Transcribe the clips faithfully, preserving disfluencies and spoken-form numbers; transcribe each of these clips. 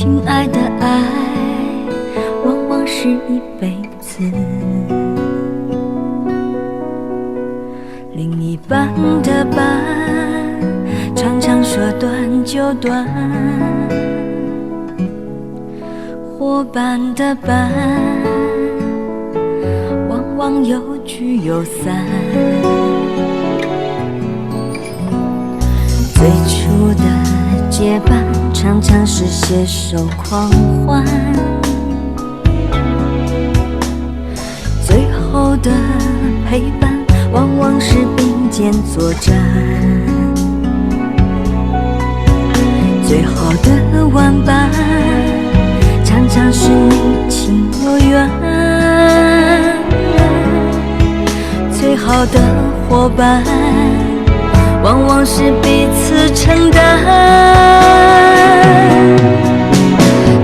亲爱的爱，往往是一辈子。另一半的半，常常说短就短，伙伴的伴，往往有聚有散。最初的结伴，常常是携手狂欢。最后的陪伴，往往是并肩作战。最好的玩伴，常常是你情我愿。最好的伙伴，往往是彼此承担。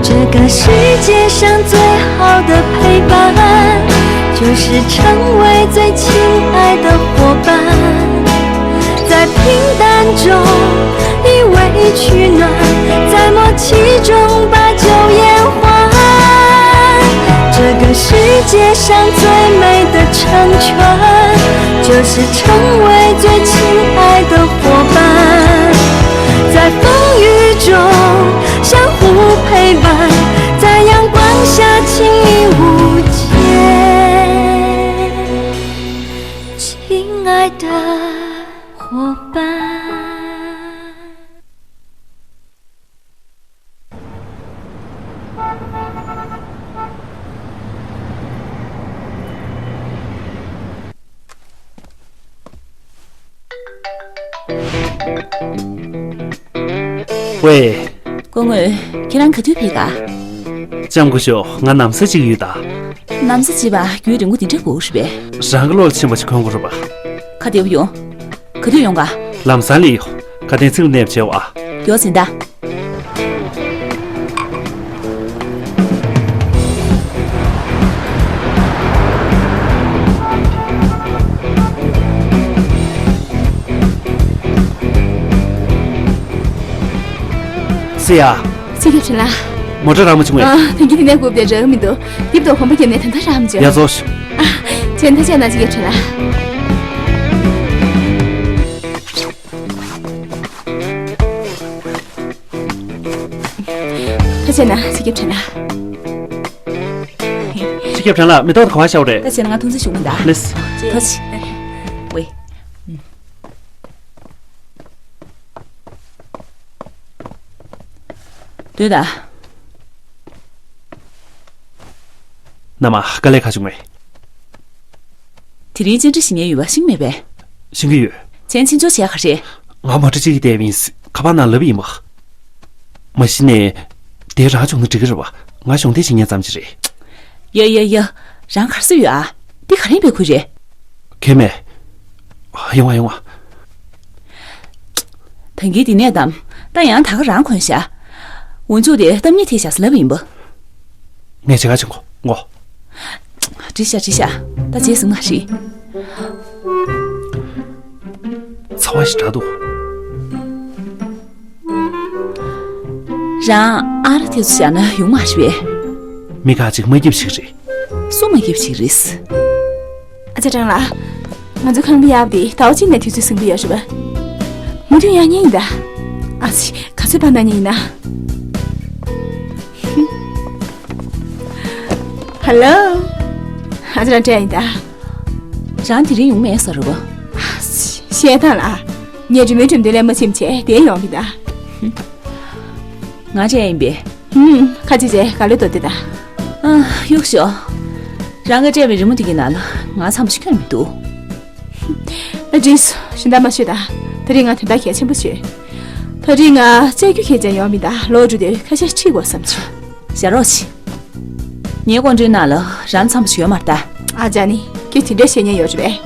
这个世界上最好的陪伴，就是成为最亲爱的伙伴。在平淡中依偎取暖，在默契中把酒言欢。这个世界上最美的成全，就是成为最亲爱的伙伴。在风雨中相互陪伴，在阳光下亲密无间。亲爱的伙伴。喂。སྐུ་ངོ། ཁྱེད་རང་ག་དུས་ཕེབས་ག་ལྕམ་སྐུ་ཞབས། ང་ན་བཟའ་གཅིག་ཡོད་ད། ན་བཟའ་བྱེད་པ་རྒྱུན་རིང་པོ་འདི་འདྲ་དགོས་རེད་པས། རང་གི་བློ་ལ་ཕྱིན་པ་ཞིག་གོན་དགོས་རེད་པ། ག་དེ་བ་ཡོང་། ག་དུས་ཡོང་ག་ལམ་སང་སླེབས་ཡོང་། ག་དེ་ཚིག་ལ་གནས་པ་བྱེད་ཨ། ཡོ་ཟིན་ད། སི་ཡ། སི་ཁེབ་ཕྲན་ལ། མོ་ཊ་རག་མ་བྱུང་ངས། ཨ། ད་གིན་དེ་ནས་སྒུག་བསྡད་རག་མི་འདུག་དེབ་དང་གོམ་པ་བརྒྱབ་ནས་ད་ལྟ་རག་མ་བྱུང་། ཡ་ཙོག་ཤོག་ཨ། བྱས་ན་ད་བྱས་ན་སི་ཁེབ་ཕྲན་ལ། ད་བྱས་ན་སི་ཁེབ་ཕྲན་ལ། སི་ཁེབ་ཕྲན་ལ། མེ་ཏོག་དེ་ག་པར་བཞག་པ་རེད། ད་བྱས་ན་ང་ཐུགས་འཚབ་ཞུ་གི་མིན་ད། ལེས། ཐུགས་རྗེ་ཆེ། ཝེ། སྡོད་ད། མནའ་མ། དཀའ་ལས་ཁག་བྱུང་ངས། དེ་རིང་བཅར་འདྲི་ཞུ་མཁན་ཡོད་པ་ཤེས་ཀྱི་མེད་པས། ཤེས་ཀྱི་ཡོད། བྱས་ན་ཕྱིན་ཆོག་བྱེད་ཡ་ག་རེ། ང་མོ་ཊ་ཅིག་གིས་བསྡད་པ་ཡིན། ཁ་པར་ནང་ལབ་པ་ཡིན་པ། མ་གཞི་ནས་དེ་རང་བྱུང་ན་འགྲིག་གི་རེད་པ། ང་གཞོགས་འདེགས་བྱེད་མཁན་ཙམ་ཅིག་རེད། ཡ་ཡ་ཡ། རང་ག་རེ་ཟེར་ཡོད་ཨ། འདི་ག་རེ་ཡིན་པའི་ཁུལ་རེད། གལ་མེད། ཡོང་བ་ཡོང་བ། ད་གིན་འདི་ནས་བདམས། ད་ཡང་ད་ག་རང་གོན་ཤག་འོ་མཇུག་དེ་གཏམ་ངན་ཐེབས་ཤག་ཟེར་ལབ་པ་ཡིན་པ། ངས་བྱེད་ག་བྱེད་གོ་ངོ་། འགྲིག་ཤག་འགྲིག་ཤག་ད་བྱས་ཟིན་མ་རེད། ཚ་བ་ཞིག་དྲག་འདུག་རང་ཨ་རག་དེ་ཚོ་བཞག་ན་ཡོང་མ་རེད་པས། མི་ཁག་ཅིག་མ་སྐྱིད་པ་ཞིག་རེད། སུ་མ་སྐྱིད་པ་ཞིག་རེད། ཨ་ཅག་ཀྲང་ལགས། ང་ཚོ་ཁང་པ་གཡར་བ་དེ་ཟླ་བ་གཅིག་ནས་དུས་ཚོད་ཟིན་གྱི་ཡོད་རེད་པ། མུ་མཐུད་གཡར་མཁན་ཡིན་ད། ཨ་ཙི། ག་ཚོད་བར་གནང་མཁན་ཡིན་ན། ཧ་ལོ། ཨ་ཅག་ཀྲང་སྤྲད་ཡིན་ད། རང་དེ་རིང་ཡོང་མེད་ཟེར་བ། ཨ་ཙི། བཤད་སྟངས་ལ། ངས་རི་མོའི་འགྲེམས་སྟོན་ལ་མ་ཕྱིན་བྱས་དེ་ཡོང་གི་ད། ང་སྤྲད་ཡིན་པས། ཧུམ། ཁ་ཅིག་བྱས་ག་ལེར་འདུག་དེ་ད། ཨ། གཡུག་ཞོག་རང་གིས་སྤྲད་པའི་རི་མོ་དེ་གི་ནང་ལ་ང་ཚང་མ་ཞིག་ཁྱོན་མི་འདུག་ད་འགྲིག་སོང་། ཞེ་དྲག་མ་བཤད་ད། དེ་རིང་ང་དོན་དག་གལ་ཆེན་པོ་ཞིག་ཡོད། ད་རིང་ང་བཅར་རྒྱུ་གལ་ཆེན་ཡོད་མི་ད། ལོག་འགྲོ་དུས་ཁ་ཤས་ཁྲིད་དགོས་བསམ་བྱུང་། བཞག་རོགས་བྱེད། ངའི་སྒོ་འགྲོའི་ནང་ལ་རང་ཚང་མ་ཞིག་ཡོད་མ་རེད་ད། ཨ་ཅག་ནི་ཁྱོད་དེ་འདྲ་བཤད་མཁན་ཡོད་རེད་པས།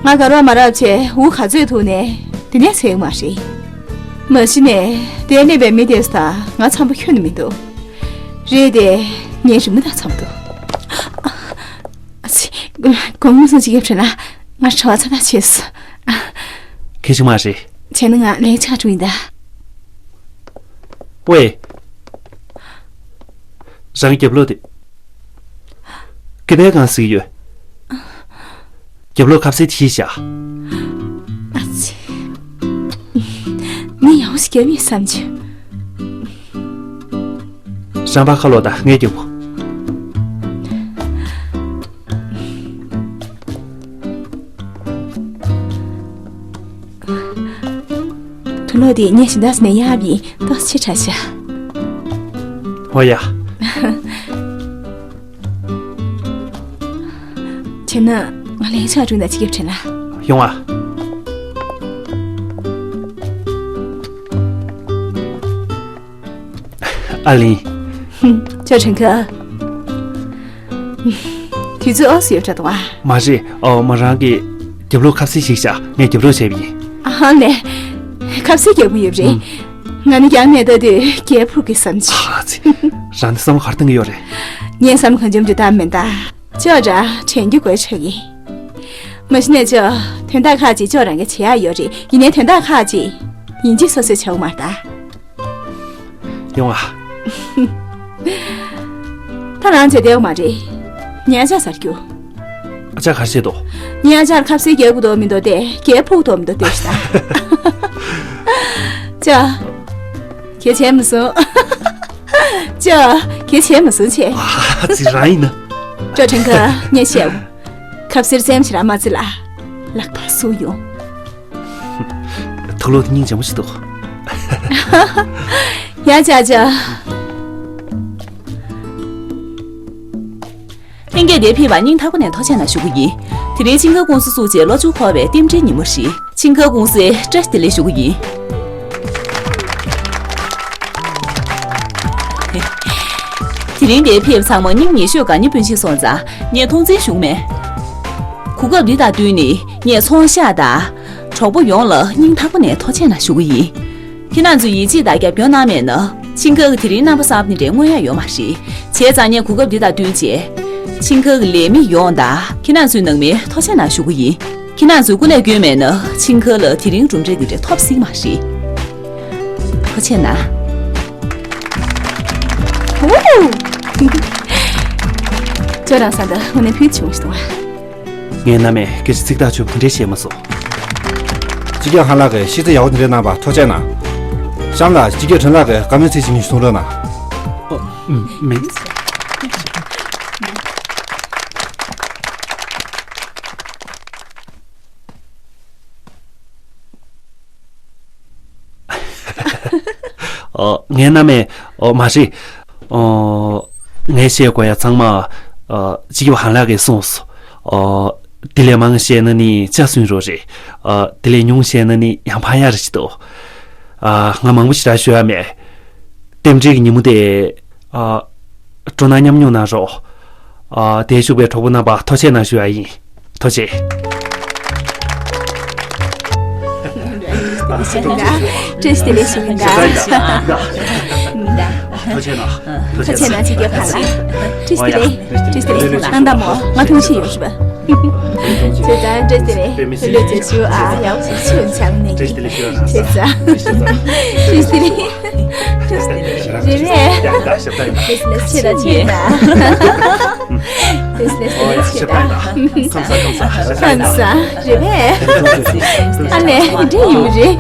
ང་དགའ་རབ་མ་རབ་བྱས་འུ་ག་ཚོད་ཐུག་ནས་དེ་ནས་ཟེར་གི་མ་རེད། མ་གཞི་ནས་དེར་སླེབས་པའི་མི་དེ་ཚོ་དང་ང་ཚང་མ་ཁྱོན་ནས་མི་འདུག་རེད་དེ། ངའི་རི་མོ་དང་འཚམ་འདུག་ཨ་ཙི། དགོངས་མ་ཚོམས། སི་ཁེབ་ཕྲན་ལགས། ང་གྲྭ་པ་ཚ་ཐག་ཆོད་སོང་། ཨ། གལ་ཆེན་མ་རེད། བྱས་ན་ང་ལན་ཆགས་འགྲོ་ཡིན་ད། ཝེ། རང་རྒྱབ་ལོགས་དེ། ཀི་པའི་གང་ཟིག་ཡོད། རྒྱབ་ལོགས་ཁ་ཟས་དེ་ཤེས་བྱ། ཨ་ཙི། ངས་ཡང་ཞིག་རྒྱབ་ཡིན་བསམ་བྱུང་། རང་པ་ཁ་ལོག་དང་ངས་རྒྱབ་གོ། དུག་ལོག་དེ་ངས་གཞན་དག་ནས་གཡར་བ་ཡིན། ཏོག་ཙམ་ཕྱིར་དྲགས་ཤག། ཨོ་ཡ། བྱས་ན་ང་ལན་ཆགས་དྲུང་དང་ཅི་སྐྱིབས་དྲན་ལ། ཡོང་ཨ། ཨ་ལིན། ཅོ་ཁྲེན་ཁི། དུས་ཚོད་ཨོ་སི་ཡོད་འདྲ་འདུག་ཨ། མ་རེད། ཨོ་མ་རང་གི་རྒྱབ་ལོགས་ཁ་ཟས་ཤིག་བཞག་ངས་རྒྱབ་ལོགས་བྱས་པ་ཡིན། ཨ་ལས། ཁ་ཟས་རྒྱག་གི་ཡོད་རེད། ཨུམ། ང་ནི་རྒྱག་མེད་ད་དུས་རྒྱལ་ཕུག་གི་བསམ་ཚུལ། ཨ་ཙི། རང་ནི་བསམ་བློ་ག་རེ་གཏོང་གི་ཡོད་རེད། ངས་བསམ་གང་འཇོམས་ཀྱི་གཏམ་མིན་ད། ཅོ་འདྲ་དྲན་རྒྱུ་དགོས་ཆགས་ཀྱི། མ་གཞི་ནས་ཅོ། དོན་དག་ཁག་ཅིག་ཅོ་རང་གིས་བྱེད་ཡག་ཡོད་རེད། ཡིན་ནའི་དོན་དག་ཁག་ཅིག་ཡིན་གཅིག་སོ་སོས་བྱེད་དགོས་མ་རེད་ད། ཡོང་ཨ། ད་རང་བྱེད་བདེ་བ་མ་རེད། ངའི་ཨ་ཅག་ཟེར་རྒྱུ། ཨ་ཅག་ག་རེ་བྱེད་དོ། ངའི་ཨ་ཅག་ཁ་ཟས་རྒྱག་དགོས་དོ་མི་འདུག་སྟེ་རྒྱལ་ཕུག་དོ་མི་འདུག་ལྟོས་ཤིག་ད། ཅོ། གལ་ཆེ་མི་སོང་། ཅོ། གལ་ཆེ་མི་སོང་ཆེ། ཨ་ཙི། རང་ཡིན་ན། ཅོ་ཁྲེན་ཁི། ངས་བཤད། ཁ་ཟས་སེམས་ཞེ་དྲག་མ་བརྩི་ལ། ལག་པ་བཟུང་ཡོང་། དུག་ལོག་དེ་སྙིང་རྗེ་མོ་ཞིག་འདུག། ཡ་ཅག་ཅག། ལྷན་རྒྱས་འདིར་ཕེབས་པར་སྙིང་ཐག་པ་ནས་ཐུགས་རྗེ་གནང་ཞུ་གི་ཡིན། དེ་རིང་ཆིང་ཁ་ཀུང་སི་བཙུགས་རྗེས་ལོ་བཅུ་འཁོར་བའི་རྟེན་འབྲེལ་ཉིན་མོ་རེད། ཆིང་ཁ་ཀུང་སིར་བཀྲ་ཤིས་བདེ་ལེགས་ཞུ་གི་ཡིན། དེ་རིང་འདིར་ཕེབས་ཚང་མ་སྙིང་ཉེ་ཤོས་དགའ་ཉེ་སྤུན་མཆེད་སོང་ཙང་ངས་མཐོང་འཛིན་ཞུ་གི་མེད། གོ་སྐབས་འདི་དང་བསྟུན་ནས་ངས་ཚོང་ཤག་དང་གྲོགས་པོ་ཡོངས་ལ་སྙིང་ཐག་པ་ནས་ཐུགས་རྗེ་གནང་ཞུ་གི་ཡིན། ཁྱེད་རང་ཚོས་ཡིད་ཆེས་དང་རྒྱབ་སྐྱོར་གནང་མེད་ན་ཆིང་ཁ་གིས་དེ་རིང་རྣམ་པ་གསར་པ་ནི་རེ་མངོན་ཡག་ཡོད་མ་རེད། བྱས་ཙང་ངས་གོ་སྐབས་འདི་དང་བསྟུན་བྱས། ཆིང་ཁ་གི་ལས་མི་ཡོངས་དང་ཁྱེད་རང་ཚོའི་ནང་མིར་ཐུགས་རྗེ་གནང་ཞུ་གི་ཡིན། ཁྱེད་རང་ཚོས་སྐུ་ལས་བསྐྱོན་མེད་ན་ཆིང་ཁ་ལ་དེ་རིང་གྲུབ་འབྲས་ཀྱི་འབྲས་ཐོབ་སྲིད་མ་རེད། ཐུགས་རྗེ་གནང་། ཨོ། ཁྱོད་རང་ས་འདི་དངོས་གནས་ཕུལ་བྱུང་ཞིག་འདུག་ཨ། ངའི་རྣམ་པས་སྐད་ཆ་ཚིག་ཐག་ཆོད་པོ་དེ་འདྲས་བཤད་མ་སོང་། སྤྱི་ཁྱབ་ཧན་ལགས་ཀྱིས་ཤེས་ཚད་ཡག་པོ་དེ་འདྲས་གནང་བར་ཐུགས་རྗེ་གནང་། གཤམ་ལ་སྤྱི་ཁྱབ་ཁྲིན་ལགས་ཀྱིས་བཀའ་མོལ་ཚིག་གཅིག་གཉིས་གསུང་རོགས་གནང་། ཨོ། མིན། ཨོ། ངའི་རྣམ་པས། ཨོ། མ་རེད། ཨོ། ངས་བཤད་དགོས་ཡ་ཚང་མ། ཨོ། སྤྱི་ཁྱབ་ཧན་ལགས་ཀྱིས་གསུངས་སོང་། ཨོ། དེ་ལས་མང་བཤད་ན་ནི་ལྕགས་སུན་རོ་རེད། ཨོ། དེ་ལས་ཉུང་བཤད་ན་ནི་ཡང་ཕན་ཡག་རེད་ཅི་འདུག། ཨ། ང་མང་པོ་ཞེ་དྲག་ཞུ་ཡ་མེད། རྟེན་འབྲེལ་གྱི་ཉིན་མོ་དེ། ཨ། སྤྲོ་སྣང་མཉམ་མྱོང་གནང་རོགས། ཨ། དེར་བཞུགས་པའི་གྲོགས་པོ་རྣམ་པར་ཐུགས་རྗེ་གནང་ཞུ་ཡ་ཡིན། ཐུགས་རྗེ་ཆེ། བཀྲ་ཤིས་བདེ་ལེགས་ཞུ་གི་ཡིན་ད། ཐུགས་རྗེ་གནང་། ཐུགས་རྗེ་གནང་། ཅི་སྐྱོབ་ཕ་ལ། བཀྲ་ཤིས་བདེ་ལེགས། བཀྲ་ཤིས་བདེ་ལེགས། ནང་ད་མོ་ང་ཐུགས་རྗེ་ཡོད་ཞུ་བ། བྱས་ཙང་བཀྲ་ཤིས་བདེ་ལེགས། ལོ་རྒྱུས་ཞུ་ཨ། ཡག་པོ་ཞིག་ཆུ་ཆང་ནས་ཀྱི། བྱས་ཙང་བཀྲ་ཤིས་བདེ་ལེགས། རེད་པས། བཀྲ་ཤིས་བདེ་ལེགས། བཀྲ་ཤིས་བདེ་ལེགས། བཀྲ་ཤིས་བདེ་ལེགས། ཁམས་བཟང་ཁམས་བཟང་། ཁམས་བཟང་རེད་པས། ཨ་ལས་འདྲེ་ཡོད་རེད།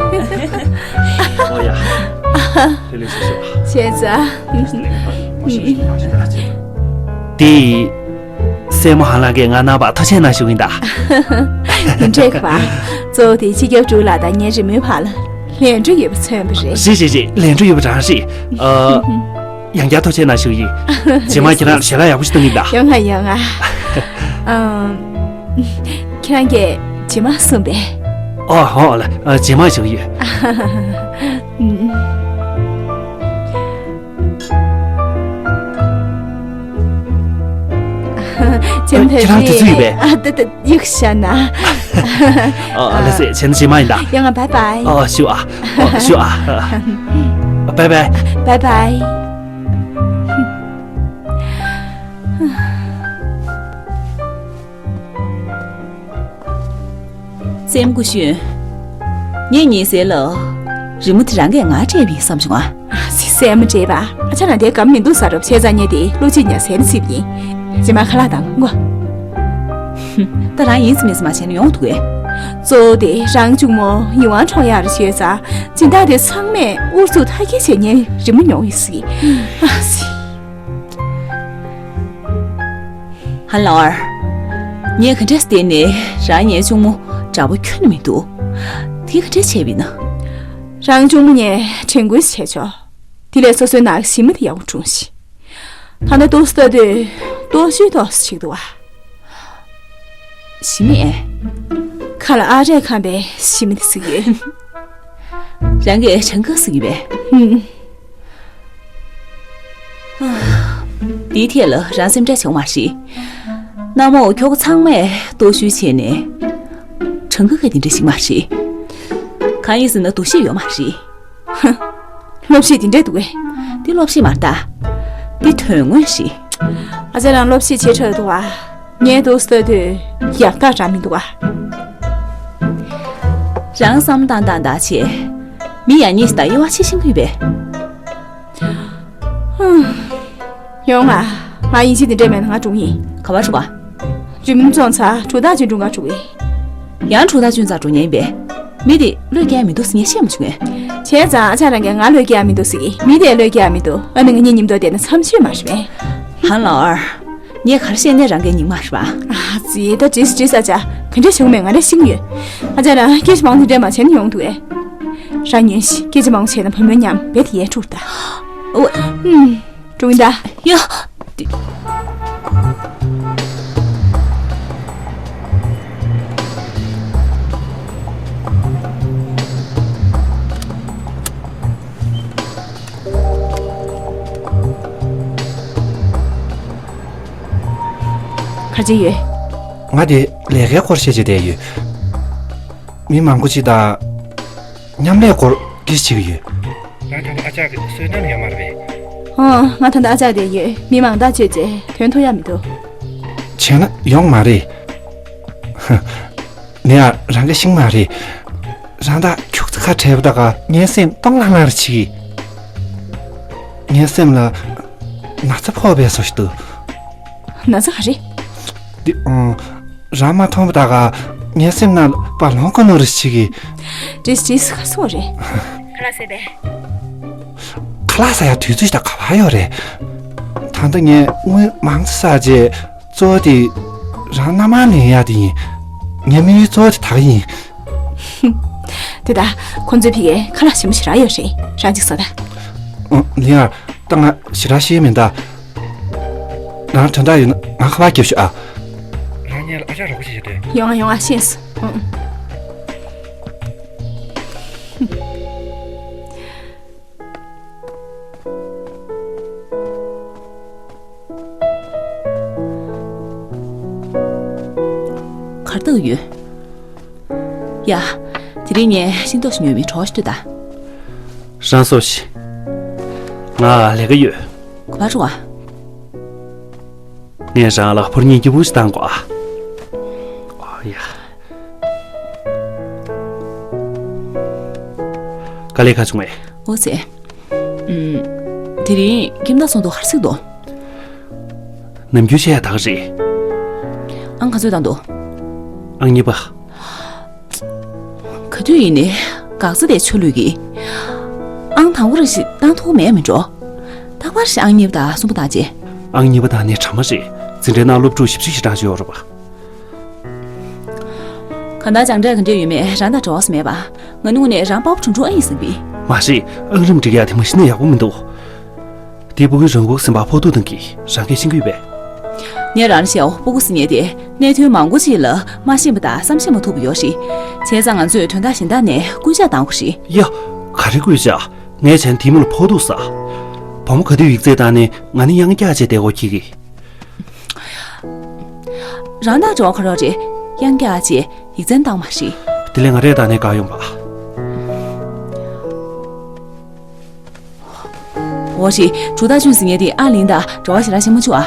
བྱས་ཙང་དེ། སྲས་མོ་ཧང་ལགས་ཀྱིས་ང་གནང་བར་ཐུགས་རྗེ་གནང་ཞུ་གི་ཡིན་ད། དེ་འདྲས་ག་པ། གཙོ་བོ་དེ་སྤྱི་ཁྱབ་ཀྲུའུ་ལགས་དང་ངའི་རི་མོའི་བར་ལ་ལན་གྲུ་ཡོད་པ་མཚོན་པ་རེད། རེད་རེད་རེད། ལན་གྲུ་ཡོད་པ་རང་རེད། ཨ། ཡང་བསྐྱར་ཐུགས་རྗེ་གནང་ཞུ་གི་ཡིན། རྗེས་མ་ཁྱེད་རང་ལ་ཞལ་ལག་ཡག་པོ་ཞིག་གཏོང་གི་ཡིན་ད། ཡོང་ང་ཡོང་ང་། ཨམ། ཁྱེད་རང་གིས་རྗེས་མ་གསུངས་པས། ཨོ་ཧོ་ལ། ཨ། རྗེས་མ་ཞུ་གི་ཡོད། ཨམ། ཁྱེད་རང་དུས་ཚོད་ཡོད་པས། ཨ། ད་ད་ཡིག་བྱ་ན། ཨ། ལགས་སེ། བྱས་ན་རྗེས་མ་ཡིན་ད། ཡོང་ང་། བའི་བའི། ཨ། ཞུ་ཨ། ཨ། ཞུ་ཨ། བའི་བའི། བའི་བའི། སྲས་མོ་སྐུ་གཞོན། ངས་ཉེ་སར་ལ། རི་མོ་དེ་རང་གིས་ངར་སྤྲད་པ་ཡིན་བསམ་བྱུང་ཨ། ཨ་ཙི། སེམས་མ་བྲེལ་བ། ཨ་ཅག་རང་དེ་ག་མི་འདུག་ཟེར་རོགས། བྱས་ཙང་ངས་དེ་བློ་གཅིག་ཉར་ཟེར་ནས་ཟེར་བ་ཡིན། རྗེས་མ་ཁ་ལག་དང་ངོ་། ད་རང་ཡིན་ཟེར་མིན་ཟེར་མ་བྱས་ན་ཡོང་འདུག་གས། གཙོ་བོ་དེ་རང་གཅུང་མོ་ཡིད་དབང་འཕྲོག་ཡག་རེ་བྱས་ཙང་། སྦྱིན་བདག་དེ་ཚང་མས་ཨུ་ཚུགས་མཐའ་སྐྱེལ་བྱས་ངའི་རི་མོ་ཉོ་ཡིན་ཟེར་གི། ཨ་ཙི། ཧན་ལའོ་ཨར། ངས་ག་འདྲས་བལྟས་ནའི་རང་ངའི་གཅུང་མོ་འདྲ་པོ་ཁྱོན་ནས་མི་འདུག་དེ་ག་འདྲས་བྱས་པ་ཡིན་ན། རང་གཅུང་མོ་ངས་དྲན་སྐུལ་བྱས་ཆོག་དེ་ལས་སོ་སོའི་ནང་གི་ཞི་མི་དེ་ཡག་པོ་སྲུངས་ཤིག་ད་ལྟ་ཏོག་ཙམ་ལྟ་དུས་ལྟོགས་ཤི་ཏོག་ཙམ་བྱེད་ཀྱི་འདུག་བ། ཞི་མི། ཁ་ལ་ཨ་རས་ཁམ་པའི་ཞི་མི་དེ་ཟེར་གྱི་ཡོད། རང་གིས་བྱང་ཁ་ཟེར་གྱི་པས། ཧུམ། དེའི་ཐད་ལ་རང་སེམས་ཁྲལ་བྱེད་དགོས་མ་རེད། གནམ་འོག་ཁྱོ་ག་ཚང་མས་ལྟོགས་ཤི་བྱས་ནས། གྲངས་ཀ་ག་དེ་འདྲ་ཞིག་མ་རེད། གང་ཡིན་ཟེར་ན་འདུ་ཤེས་ཡོད་མ་རེད། ཧ། སློབ་གཞི་དེ་འདྲ་འདུག་གས། འདི་སློབ་གཞི་མ་རེད་ད། འདི་དོན་དངོས་རེད། ཨ་ཅག་རང་སློབ་གཞི་བྱེད་འཕྲོད་འདུག་བ། ངས་འདུག་ཟེར་དུས་ཡག་ཐག་རང་མི་འདུག་བ། རང་བསམ་བློ་བཏང་བཏང་བཏང་བྱས། མི་ཡག་ཉེས་ད་དབྱེ་བ་ཕྱེ་ཤེས་ཀྱི་ཡོད་པས། ཧུམ། ཡོང་ང་། ང་ཡིན་གཅིག་དེ་འདྲས་མེད་ན་ང་འགྲོ་ཡིན། ག་པར་འགྲོ་ག་རི་མོ་བཙོང་ཚར་གྲུ་ཐག་ཆོད་འགྲོ་ང་འགྲོ་གི། ཡང་གྲུ་ཐག་ཆོད་ཚར་འགྲོ་མཁན་ཡིན་པས། མི་དེ་བློས་འགེལ་མི་འདུག་ཟེར་ངས་བཤད་མ་བྱུང་ངས། བྱས་ཙང་ཨ་ཅག་རང་གིས་ང་བློས་འགེལ་མི་འདུག་ཟེར་གི། མི་དེ་བློས་འགེལ་མི་འདུག་ཨ་ནི་ང་གཉིས་མཉམ་དུ་བསྡད་ན་འཚམས་ཤོས་མ་རེད་པས། ཧན་ལའོ་ཨར། ངས་ག་རེ་བཤད་ནའི་རང་གིས་སྙིང་མ་རེད་པ། ཨ་ཙི། ད་བྲིས་སོང་བྲིས་སོང་། ཨ་ཅག་ག་འདྲས་བྱུང་མེད་ང་རས་ཤེས་ཀྱི་ཡོད། ཨ་ཅག་རང་སྐད་ཆ་མང་དེ་འདྲས་མ་བྱས་ན་ཡོང་འདུག་གས། རང་ཉོན་ཞིག་སྐད་ཆ་མང་བྱས་ན་བུ་མོའི་ཉམས་རྦད་དེ་ཡལ་འགྲོ་གི་རེད་ད། ཨོ། ཨུམ། འགྲོ་གི་ཡིན་ད། ཡ། ག་རེ་བྱས་ཡོད། ང་དེ་ལས་ཀའི་སྐོར་བཤད་བྱས་བསྡད་ཡོད། མི་མང་པོ་ཅིག་དང་མཉམ་ལས་སྐོར་སྐད་ཆ་བྱེད་ཀྱི་ཡོད། ང་ད་ལྟ་ཨ་ཅག་གི་བསོད་ནམས་ཡོད་མ་རེད་པས། ཨོ། ང་ད་ལྟ་ཨ་ཅག་བསྡད་ཡོད། མི་མང་ཐག་ཆོད་ཚེ་དོན་ཐུག་ཡ་མི་འདུག་བྱས་ན་ཡོང་མ་རེད། ནི་ཨ་རང་གི་ཤིང་མ་རེད། རང་ད་ཁྱུག་ཙམ་ཁ་བྲལ་བ་ད་ག་ངའི་སེམས་སྟོང་ལྷང་ལྷང་རེ་བྱེད་ཀྱི། ངའི་སེམས་ལ་ན་ཚ་ཕོག་པའི་བཟོ་ཞིག་འདུག་ན་ཚ་ག་རེ། འདི་ཨང་། རང་མ་མཐོང་བ་ད་ག་ངའི་སེམས་ནང་ལ་པ་ལོང་གོ་ནོ་རེ་བྱེད་ཀྱི། ཏིས་ཏིས་ག་སོ་རེད། ཁ་ལག་ཟས་པས། ཁ་ལག་ཟ་ཡ་དུས་ཚོད་ད་ག་བ་ཡོད་རེད། ད་ལྟ་ངས་དངུལ་མང་ཙམ་བསགས་རྗེས་གཙོ་བོ་དེ་རང་མནའ་མ་ལེན་ཡ་དེ་ཡིན། ངའི་དམིགས་ཡུལ་གཙོ་བོ་དེ་ད་ག་ཡིན། དེ་ད་ཁོང་ཚོའི་ཕ་གིར་ཁ་ལག་ཞིམ་པོ་ཞེ་དྲག་ཡོད་རེད། རང་གཅིག་ཟ་ད། ཨ། ལིང་ཨར། ད་ང་ཞེ་དྲག་ཤེས་ཡོན་མིན་ད། རང་དོན་དག་ཡོད་ན་ང་ཁ་པར་རྒྱབ་ཤོག་ཨ། རང་ཉལ་ཨ་ཅག་རོགས་པ་བྱེད་དོ། ཡོང་ཨ་ཡོང་ཨ་ཤེས་སོང་། ཨང་། གར་སྟེགས་ཡོད། ཡ། དེ་རིང་ངས་ཤིང་ཏོག་ཞིག་ཉོས་མིན་གྲོགས་ཤིག་ལྟོས་དང་། རང་སོ་ཞིག་ང་ལས་ཀ་ཡོད། ག་པར་འགྲོ་བ། ངས་རང་ལ་ཕོར་ཉིན་སྐྱིད་པོ་ཞིག་བཏང་གོ་ཨ། ཨོ་ཡ། དཀའ་ལས་ཁག་བྱུང་ངས། འོ་ཙེ། ཨུམ། དེ་རིང་ཁྱིམ་བདག་ཚོགས་འདུ་ག་རེ་ཟིག་འདུག་ནམ་རྒྱུན་བཤད་ཡ་ད་ག་རེད། ཨང་ག་ཚོད་བཏང་འདུག་ཨང་གཉིས་པ། ག་དུས་ཡིན་ནའི་འགག་རྩ་དེ་ཆུ་ལུད་ཀྱི། ཨང་དང་པོ་རེ་ཞིག་བཏང་ཐུབ་མེད་མི་འགྲོ། རྟག་པར་ཞིག་ཨང་གཉིས་པ་དང་གསུམ་པ་བཏང་རྗེས། ཨང་གཉིས་པ་བཏང་ནས་དྲ་མ་རེད། འཛིན་གྲྭའི་ནང་སློབ་ཕྲུག་བཞི་བཅུ་ཞེ་གྲངས་ཤིག་ཡོད་རེད་པ། གང་ལྟར་སྦྱངས་འབྲས་ག་འདྲས་ཡོད་མེད་རང་དང་འབྲེལ་བ་ཟེར་མེད་པ། ང་ནི་དངོས་གནས་རང་དཔའ་བོ་གྲུང་གྲུང་ཨེ་ཡིན་བསམ་གི། མ་རེད། ཨང་རིམ་སྒྲིག་ཡག་དེ་མ་གཞི་ནས་ཡག་པོ་མི་འདུག་དེ་སྤུ་གུའི་རང་འགུག་ཟིན་པ་ཕོག་ཐུག་བཏང་གི། རང་གིས་ཤེས་ཀྱི་ཡོད་པས། ངས་རང་ལ་བཤད་འོ། སྤུ་གུ་ཟེར་མཁན་དེ་གནད་དོན་མང་པོ་ཅིག་ལ་མ་ཤེས་པ་དང་བསམ་ཤེས་མ་ཐུབ་པ་ཡོད་རེད། བྱས་ཙང་ང་ཚོས་དོན་དག་གཞན་དག་ནས་སྐུལ་ལྕག་གཏང་དགོས་རེད། ཡ། ག་རེ་སྐུལ་ལྕག་ངས་བྱས་ན་དེ་མོ་ལ་ཕོག་ཐུག་ཟ། བུ་མོ་ག་དུས་ཡིག་ཚད་བཏང་ནས་ང་ནི་གཡང་འཁྱག་བྱས་བསྡད་དགོས་ཁྱི་གི། རང་དང་འབྲེལ་བ་ག་རེ་རེད། གཡང་འཁྱག་བྱས་ཡིག་ཚད་བཏང་མ་རེད། དེ་ལས་ང་རས་བཏང་ནས་བཀག་ཡོང་པ། འོ་ཞིག་གྲུ་ཐག་ཆོད་ཟེར་མཁན་དེ་ཨ་ལིང་དང་འབྲེལ་བ་ཞེ་དྲག་བྱེད་མ་བཅུག་ཨ།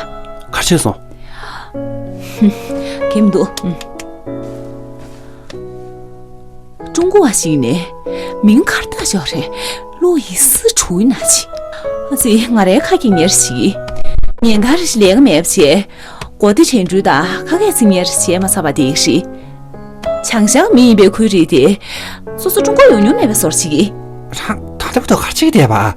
ག་རེ་བྱས་སོང་། གལ་མི་འདུག་ཀྲུང་གོ་བ་ཞིག་ནས་མིང་གར་ད་ ཤོག་རེད། བློ་ཡི་སི་གྲུའི་ན་ཆི། ཨ་ཙི། ང་རའི་ཁ་གི་ཉེར་ཞིག་ཉིན་ལྟར་ཞིག་ལས་ཀ་མེད་པ་བྱས། སྒོ་སྡེ་དྲན་འགྲུལ་དང་ཁ་སྐད་ཚིག་གཉེར་བྱས་མ་ཚར་བ་དེ་ཞིག་བྱང་ཤར་མི་ཡིན་པའི་ཁོའི་རིགས་དེ། སོ་སོ་ཀྲུང་གོ་ཡོང་མྱོང་མེད་པའི་བཟོ་ཞིག་རང་ད་ལྟ་བར་དུ་ག་རེ་བྱེད་ཀྱི་བསྡད་པ།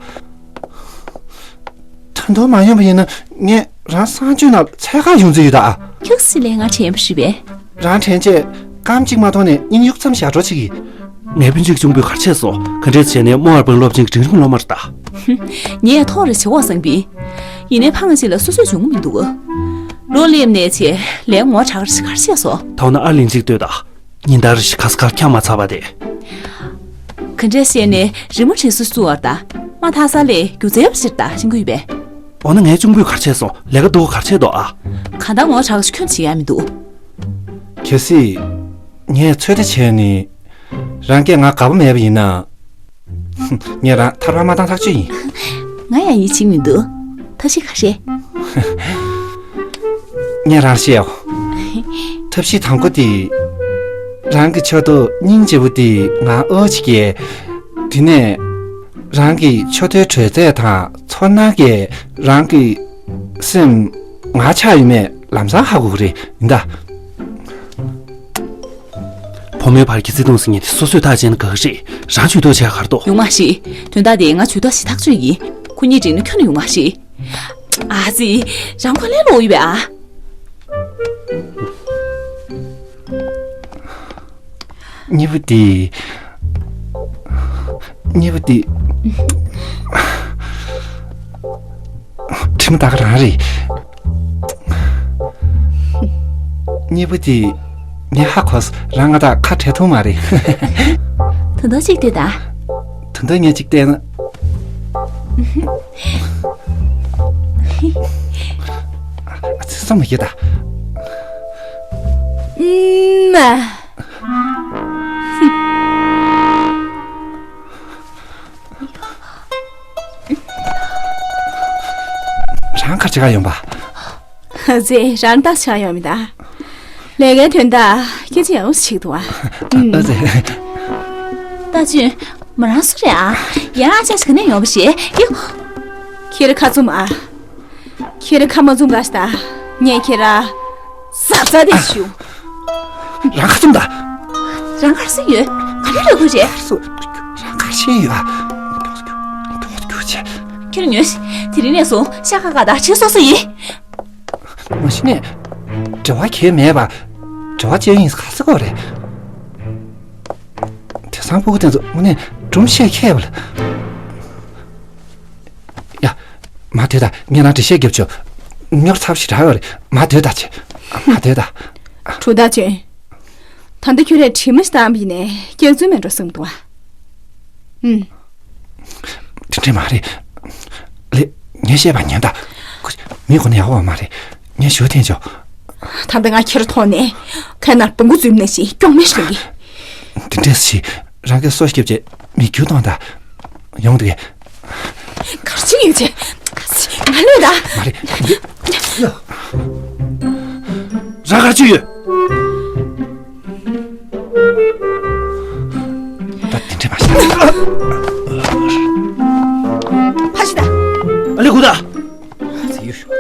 ད་དུང་མ་ཡོང་བ་ཡིན་ན་ངས་རང་གསང་སྤྱོད་ནང་འཚོལ་གར་ཡོང་རྩིས་ཡོད་ད། ཁྱུག་སི་ལས་ང་དྲན་པ་རེད་པས། རང་དྲན་རྗེས་སྐར་མ་གཅིག་མ་གཏོགས་ནས་གཉིད་གཡུག་མཚམས་བཞག་འགྲོ་བྱེད་ཀྱི། ངའི་སྤུན་མཆེད་གཅུང་པོས་ག་རེ་བྱས་སོང་། ག་འདྲས་བྱས་ནས་མོ་ཨར་བན་སློབ་ཆེན་གྱི་འབྲིང་རིམ་སློབ་མ་རེད་ད། ངས་མཐོང་རེ་བྱེད་འོག་སང་པི། ཡིན་ནའི་ཕ་ང་ཅིག་ལ་སོ་སོས་བྱུང་གི་མི་འདུག་ལོ་སླེབས་ནས་བྱས་ལས་ངོ་དྲག་ག་རེ་བྱས་སོང་། ད་འོ་ན་ཨ་ལིང་གཅིག་ལྟོས་ད། ཉིན་ལྟར་ཁ་སྐར་འཁྱམ་མ་ཚར་བ་དེ། ག་འདྲས་བཤད་ནས་རི་མོ་བྲིས་སུ་བཅུག་བར་ད། མ་མཐའ་ས་ལས་སྒྱུ་རྩལ་བ་ཞིག་ད་ཤིང་ཀུན་པས། འོ་ན་ངའི་གཅུང་པོས་ག་རེ་བྱས་སོང་། ལས་ཀ་སྡུག་ག་རེ་བྱས་འདུག་ཨ། གང་ལྟར་ངོ་དྲག་ཁྱོན་བྱེད་ཡ་མི་འདུག་གལ་སྲིད་ངས་ཚོད་ལྟ་བྱས་ནས་རང་གིས་ང་དགའ་པོ་མེད་པ་ཡིན་ན། ངས་རང་ཐར་པ་མ་བཏང་ཐག་ཆོད་ཡིན། ང་ཡང་ཡིད་ཆེས་མི་འདུག་ཐབས་ཤེས་ག་རེ། ངས་རང་བཤད་ཡོ། ཐབས་ཤེས་དང་པོ་དེ། རང་གི་ཕྱོགས་གཏོགས་སྙིང་རྗེ་པོ་དེ་ང་ཨོ་ཅིག་གས། དེ་ནས་རང་གི་ཕྱོགས་གཏོགས་དྲོད་རྩལ་དང་ཚོར་སྣང་གིས་རང་གི་སེམས་ང་ཆགས་ཡོད་མེད་ལམ་སང་ཧ་གོ་གི་རེད་ཡིན་ད། བུ་མོའི་བར་གྱི་བརྩེ་དུང་ཟེར་མཁན་དེ་སོ་སོས་ཐག་བཅད་ན་དགའ་གི་རེད། རང་ཇུས་གཏོགས་བྱས་ག་རེ་འདུག་ཡོང་མ་ཤེས། དོན་དག་དེ་ང་ཇུས་གཏོགས་བྱེད་ཐག་ཆོད་ཡིན། ཁོ་གཉིས་འགྲིག་ན་ཁྱོན་ནས་ཡོང་མ་ཤེས། ཨ་ཙི། རང་ཁོ་ལས་ལོག་ཡོད་པས་ཨ། གཉིས་པོ་དེ། གཉིས་པོ་དེ། དྲི་མ་ད་ག་རང་རེད། གཉིས་པོ་དེ། ངས་ཧ་གོ་སོང་། རང་ང་དང་ཁ་བྲལ་ཐུབ་མ་རེད། ད་དུང་གཅིག་ལྟོས་ད། ད་དུང་ངས་གཅིག་བལྟས་ན། ཨ་ཙི། སོང་མི་ཤེས་ད། ཨུམ། རང་ག་རེ་བྱེད་ག་ཡོང་པ། ཨ་ཙི། རང་ལྟ་ཆགས་ཡོང་མི་ད། ལས་ཀའི་དོན་དག་སྐད་ཆ་ཡང་ཞིག་འདུག་ཨ། ཨ་ཙི། ཏ་ཅུན། མོ་རང་སུ་རེད་ཨ། ཡ་ཨ་ཅག་ཞིག་ག་ནས་ཡོང་བ་ཞེས་ཡ། ཁྱེད་རང་ཁ་བཙུམ་ཨ། ཁྱེད་རང་ཁ་མ་བཙུམ་ག་ཞིག་ད། ངས་ཁྱེད་རང་ཟ་ཟ་དེ་ཞུ། རང་ཁ་བཙུམ་ད། རང་གར་སུ་ཡོད། ག་རེ་རེད་ཁོ་རེད། རང་གར་ཤེས་ཡོད་ཨ། ཁྱོད་ཁྱོད་ཁྱོད་ཁྱོད་ཁྱོད། ཁྱོད་ཉོན། དེ་རིང་ནས་བཟུང་ཤ་ཁ་ཁ་དང་ཁྱེད་སོ་སོ་ཡིན། མ་གཞི་ནས་འབྲེལ་བ་གལ་མེད་པ། འབྲེལ་བ་བཅད་ཡིན་ག་ཟེར་གོ་རེད། དེང་སང་སྤུ་གུ་དེ་ཚོ་དངོས་གནས་སྒྲུང་བཤད་མཁས་པ་ལ། ཡ། མ་སྡོད་ད། ངས་རང་འགྲེལ་བཤད་རྒྱབ་ཆོག་སྨྱོ་ཚབས་ཤིག་རག་ཡོད་རེད། མ་སྡོད་ད་ཆེ། མ་སྡོད་ད། གྲུ་ད་ཆེ། ད་ལྟ་ཁྱོད་རས་དྲི་མ་ཞིག་བཏང་བ་ཡིན་ནའི་སྐྱག་རྫུན་མེད་འགྲོ་བསམ་འདུག་ཨ། ཨུམ། དེ་འདྲས་མ་རེད། ལེ། ངས་བཤད་པ་ཉན་ད། ཁོ་མི་གོ་ནས་ཡག་པོ་མ་རེད། ངས་ཞུ་ཐེངས་ཆོག་ད་ལྟ་ང་ཁྱེར་ཐོག་ནས་ཁ་ནར་བོང་གུ་འཛུལ་ནས་ཞིག་སྐྱོང་མེད་ཞུ་གི། དེ་འདྲས་ཞིག་རང་གི་སོ་སྐྱབས་ཀྱི་མི་རྒྱུ་གཏོང་ད། ཡོང་དེ། གར་ཆི་ཡོད་ཆེ། ང་ལོས་ད། མ་རེད། ཡ། རང་གར་ཆི་ཡོད། ད་དེ་འདྲས་མ་བྱེད། ཕ་ཤི་ད། ཨ་ལེ་གུ་ད།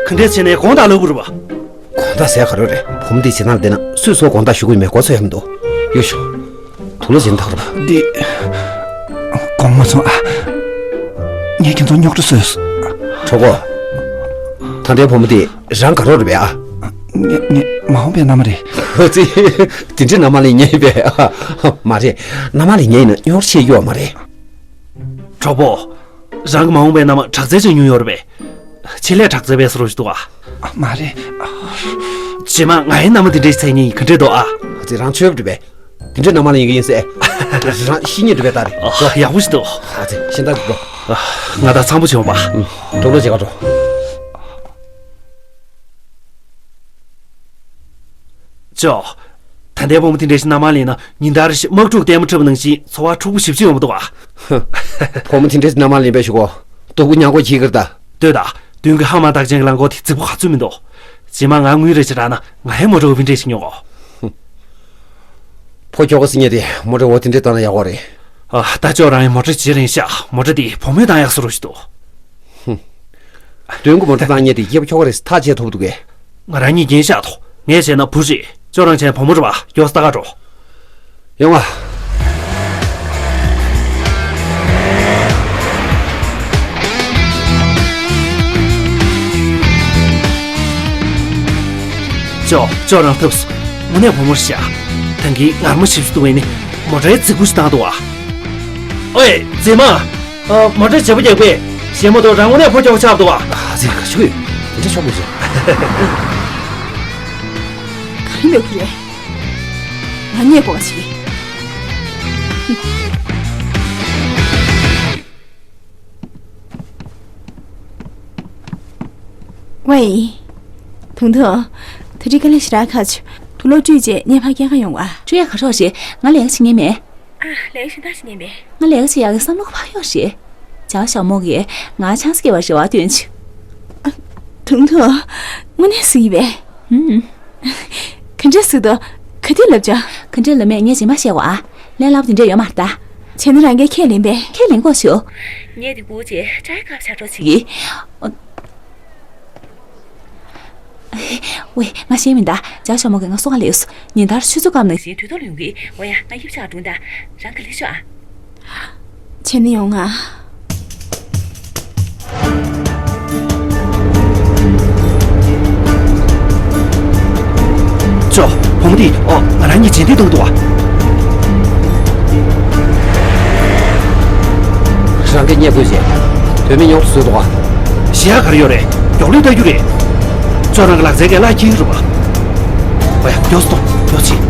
ག་འདྲས་བྱས་ནས་དགོང་དག་ལོག་དགོས་རེད་པ། དགོང་དག་ཟེར་ག་རེ་རེད། བུ་མོ་འདི་བྱེད་སྟངས་བལྟས་ན་སུས་སུ་དགོང་དག་ཞུ་གི་ཡོད་མེད་གོ་ཚོད་ཡོད་མི་འདུག་ཡོད་ཤོག་དུག་ལོག་བྱེད་ཐག་རེད་པ། འདི། དགོངས་མ་ཚོམས་ཨ། ངས་ཁྱེད་ཚོ་རྙོག་དྲ་བཟོས་སོང་། གྲོགས་པོ། ད་ལྟའི་བུ་མོ་འདི་རང་དགའ་རོགས་རེད་པས་ཨ། ངས་ངས་མ་འོངས་པའི་མནའ་མ་རེད། ཨོ་ཙི། དེ་འདྲའི་མནའ་མ་ལེན་མཁན་ཡིན་པས་ཨ། མ་རེད། མནའ་མ་ལེན་མཁན་ཡིན་ན་རྙོག་དྲ་ཡོད་མ་རེད། གྲོགས་པོ། རང་གི་མ་འོངས་པའི་མནའ་མ་དྲག་རྩལ་ཅན་ཉུང་ཡོད་རེད་པས། ཆེད་ལས་དྲག་རྩལ་པའི་སོ་རོ་ཞིག་འདུག་ཨ། མ་རེད། རྗེས་མ་ང་ཡི་མནའ་མ་འདི་འདྲའི་ཚད་ཉིན་ག་འདྲས་འདུག་ཨ། ཨ་ཙི། རང་ཆོས་པ་རེད་པས། འདི་འདྲའི་མནའ་མ་ལེན་གྱི་ཡིན་ཟེར། རང་ཤི་ཉེན་འདྲ་བས་ད་རེད། ཨ། ཡག་པོ་ཞིག་འདུག་ཨ་ཙི། གཞན་དག་འགྲོ། ང་དང་འཚམ་པོ་བྱེད་འོང་པ། འགྲོ་ལོ་བྱེད་ག་འགྲོ། ཅོ། ད་ལྟའི་བུ་མོ་དེ་འདྲ་ཞིག་མནའ་མ་ལེན་ན་ཉིན་ལྟར་ཞིག་དམག་འཁྲུག་ལྟད་མོ་འཁྲབ་པ་ནང་བཞིན་འཚོ་བ་འཁྲུག་པོ་ཞེ་པོ་ཅིག་ཡོང་གི་འདུག་ཨ། བུ་མོ་དེ་འདྲ་ཞིག་མནའ་མ་ལེན་པའི་ཞུ་གོ། སྟུག་པོ་ཉག་གོ་གྱིས་ཀར་ད། ལྟོས་དང་། མདུན་གྱི་ཧ་མ་བདག་ཅན་གྱི་རླངས་འཁོར་དེ་རྫིག་པོ་ག་ཚོད་མི་འདུག་རྗེས་མ་ང་དངུལ་རེ་ཅིག་རག་ན་ང་ཡི་མོ་ཊ་འོ་བི་འདྲ་ཞིག་ཉོ་གོ། ཕོ་ཁྱོ་ག་སྲིད་ཉེ་དེ་མོ་ཊ་འོ་དེ་འདྲ་བཏང་ན་ཡག་པོ་རེད། ཨ། ད་ཅོག་རང་ཡང་མོ་ཊ་བརྗེ་རན་ཤག་མོ་ཊ་དེ་བུ་མོས་བཏང་ཡག་བཟོ་འདྲ་ཞིག་འདུག། ཧུམ། མདུན་གྱི་མོ་ཊ་བཏང་མཁན་དེ་སྐྱེས་པ་ཁྱོ་ག་རེད། ཐག་བཅད་ཐུབ་འདུག་གས། ང་རང་གཉིས་འགན་བཞག་དོ། ངས་བྱས་ན་བུ་རེད། ཅོག་རང་བྱས་ན་བུ་མོ་རེད་པ། མགྱོགས་ལྟ་ག་འགྲོ། ཡོང་ང་། ཅོག་ཅོག་རང་ཐུབ་སོང་། དངོས་གནས་བུ་མོ་རེད་ཤག་ད་གིན་ངར་མ་ཞིབ་ཞིབ་འདུག་པས་ནི། མོ་ཊའི་རྫིག་པོ་ཞིག་བཏང་འདུག་ཨ། ཨོའི་རྫི་མ། ཨ། མོ་ཊའི་བྱེད་པོ་རྒྱག་པས་ཞེ་མོ་འདུག། རང་དངོས་གནས་ཕོ་ཁྱོ་ག་ཆགས་འདུག་ཨ། ཨ་ཙི། ག་ཆུ་ཡོད། དེ་འདྲ་ཆོག་མི་ཆོག། ག་རེ་ལབ་ཀྱི་རེད། ང་རྙེད་དགོས་པ་བྱེད། ཝེ། ཐུང་ཐུང་། ད་རེས་དཀའ་ལས་ཞེ་དྲག་ཁག་བྱུང་། དུག་ལོག་བཀྲུས་རྗེས་ངའི་ཕར་སྐྱེལ་ག་ཡོང་བ། བཀྲུ་ཡག་ག་རེ་རེད། ང་ལས་ཀ་བྱེད་མཁན་མེད། ཨ། ལས་ཀ་གཞན་དག་བྱེད་མཁན་མེད། ང་ལས་ཀ་བྱེད་ཡག་གི་བསམ་བློ་ག་པར་ཡོད་རེད། ཇའོ་ཞའོ་མོ་གིས་ང་ཆང་ས་སྐྱེལ་བར་རེ་བ་བཏོན་བྱུང་། ཨ། ཐུང་ཐུང་། དངོས་གནས་ཟེར་གྱི་པས། ཧུམ། ག་འདྲས་ཟེར་འདུག། ག་དུས་ལབ་བྱུང་། ག་འདྲས་ལབ་མེད། ངས་རྗེས་མ་བཤད་གོ་ཨ། ལན་སླ་པོ་དེ་འདྲས་ཡོད་མ་རེད་ད། བྱས་ན་རང་གིས་ཁས་ལེན་པས། ཁས་ལེན་དགོས་བྱུང་། ངས་འདི་སྒུག་བྱས་སྐྲ་ཡི་ཁ་བྱ་གྲོགས་བྱེད་ཀྱི། ཝེ། ང་ཤེས་མིན་ད། ཇའོ་ཞའོ་མོ་གིས་ང་སོ་ག་ལས་སོ། ཉིན་ལྟར་ཆུ་ཚོད་སྐབས་ནང་བཞིན་དུས་ཐོག་ལ་ཡོང་གི། འོ་ཡ། ང་དབྱིབས་ཆག་འགྲོ་ད། རང་ག་ལེ་ཤོག་ཨ། བྱས་ན་ཡོང་ང་། ཅོ། བུ་མོ་འདི། ཨོ། ང་རང་གཉིས་རྗེས་འདེད་གཏོང་འདུག་ཨ། རང་གིས་རྙེད་དགོས་ཟེར། དོན་མེད་རྙོག་དྲ་བཟོས་འདུག་ཨ། ཞེ་ཡག་ག་རེ་ཡོད་རེད། མགྱོགས་ལན་ལྟ་རྒྱུ་རེད། ཅོ་རང་གི་ལག་རྩལ་གྱིས་གླ་འཁྱེར་གྱི་རེད་པ། ཨོ་ཡ། མགྱོགས་སུ་གཏོང་། མགྱོགས་ཕྱིན།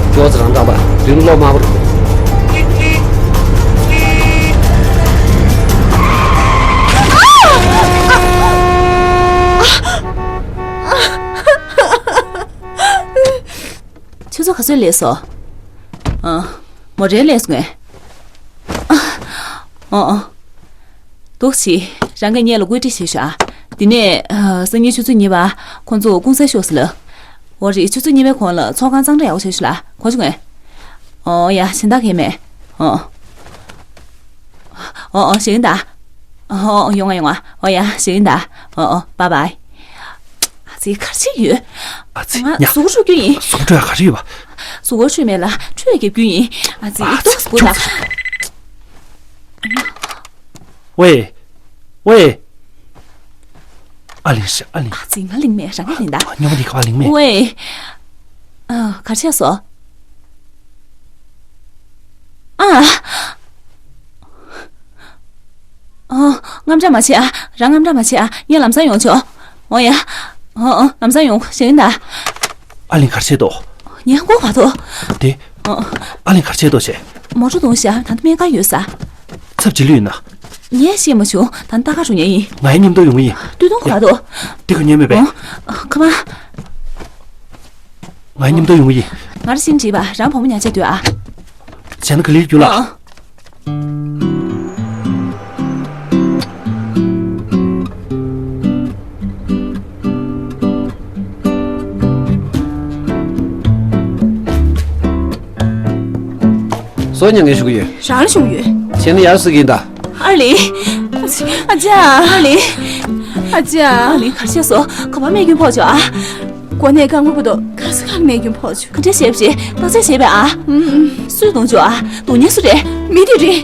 མགྱོགས་ཙམ་རང་བཏང་པ། མདུན་ལོག་དམའ་པོ་རེད། ཆུ་ཚོད་ག་ཚོད་སླེབས་སོང་། ཨ། མོ་ཊ་སླེབས་སོང་ངས། ཨ། ཨ། ཨ། འདུག་སེ། རང་གིས་ངེད་ལ་བཀོད་སྒྲིག་བྱས་ཤག། དེ་ནས། ཨ། སང་ཉིན་ཆུ་ཚོད་གཉིས་པ་ཁོང་ཚོ་ཀུང་སེ་ཤོག་ཟེར་ལ། འོ་རེད། ཆུ་ཚོད་གཉིས་པའི་གོང་ལ་ཚོགས་ཁང་གཙང་སྦྲ་ཡག་པོ་བྱེད་ཤོག་ལ། གོ་བྱུང་ངས། ཨོ་ཡ། གཞན་དག་གས་མེད། ཨོ། ཨོ་ཨོ། བཞག་གི་ཡིན་ད། ཨོ་ཨོ། ཡོང་ང་ཡོང་ང་། ཨོ་ཡ། བཞག་གི་ཡིན་ད། ཨོ་ཨོ། བཱའི་བཱའི། ཨ་ཙི། ག་རེ་བྱེད་ཀྱི་ཡོད། ཨ་ཙི། ང་ཉ། གཟུགས་པོ་འཁྲུད་རྒྱུ་ཡིན། གཟུགས་པོ་འཁྲུད་ཡག་ག་རེ་ཡོད་པ། གཟུགས་པོ་འཁྲུད་མེད་ལ། འཁྲུད་ཡག་རྒྱབ་རྒྱུ་ཡིན། ཨ་ཙི། ཨ་ཏོག་ཙམ་སྒུག་ད། ཝེ། ཝེ། ཨ་ལིང་ཤ། ཨ་ལིང་། ཨ་ཙི། ང་ལིང་མེད། རང་གིས་ལིང་ད། སྨྱོ་མ་འདི་ག་པར་ལིང་མེད། ཝེ། ཨ། ག་རེ་བྱས་སོང་། ཨ། ཨ། དངངས་སྐྲག་མ་བྱེད་ཨ། རང་དངངས་སྐྲག་མ་བྱེད་ཨ། ངས་ལམ་སང་ཡོང་ཆོག། འོ་ཡ། ཨ། ཨ། ལམ་སང་ཡོང་། བཞག་གི་ཡིན་ད། ཨ་ལིང་ག་རེ་བྱས་འདུག། ངས་མགོ་བ་ཐོག། དེ། ཨ། ཨ་ལིང་ག་རེ་བྱས་འདུག་ཟེར། མོ་ཊ་གཏོང་ཤག། ད་ལྟ་སྨན་ཁང་ཡོད་ས། ཚབ་བྱེད་ལུས་ཡིན་ན། ངས་ཤེས་མ་བྱུང་། ད་ལྟ་ཁ་རུ་ཉལ་ཡིན། ང་ཡི་མཉམ་དུ་ཡོང་གི་ཡིན། སྟོད་ཐུང་གོ་བ་ཐོག། དེ་ག་ཉན་མེད་པས། ཨ། ཁ་མ། ང་ཡི་མཉམ་དུ་ཡོང་གི་ཡིན། ང་ར་ཤིན་བྲིས་པ། རང་བུ་མོ་ཉར་ཆ་སྡོད་ཨ། བྱས་ན་ག་ལེར་རྒྱུགས་ལ། ཨ། སོ་མྱ་ངས་ཞུ་གི་ཡོད། རང་ལ་ཞུ་གི་ཡོད། བྱས་ན་ཡར་ཟེར་གི་ཡིན་ད། ཨ་ལི། ཨ་ཅག། ཨ་ལི། ཨ་ཅག། ཨ་ལི། ག་རེ་བྱས་སོང་། ག་པར་རྨས་སྐྱོན་ཕོག་བྱུང་ཨ། གོ་གནས་རྐང་པ་པོ་དོ་ག་ས་ག་ལ་རྨས་སྐྱོན་ཕོག་བྱུང་། ག་འདྲས་བྱས་པ་རེད། བརྟག་དཔྱད་བྱས་པས་ཨ། ཨུམ་ཨུམ། སུས་གཏོང་བྱུང་ཨ། གཏོང་མཁན་སུ་རེད། མི་དེ་རེད།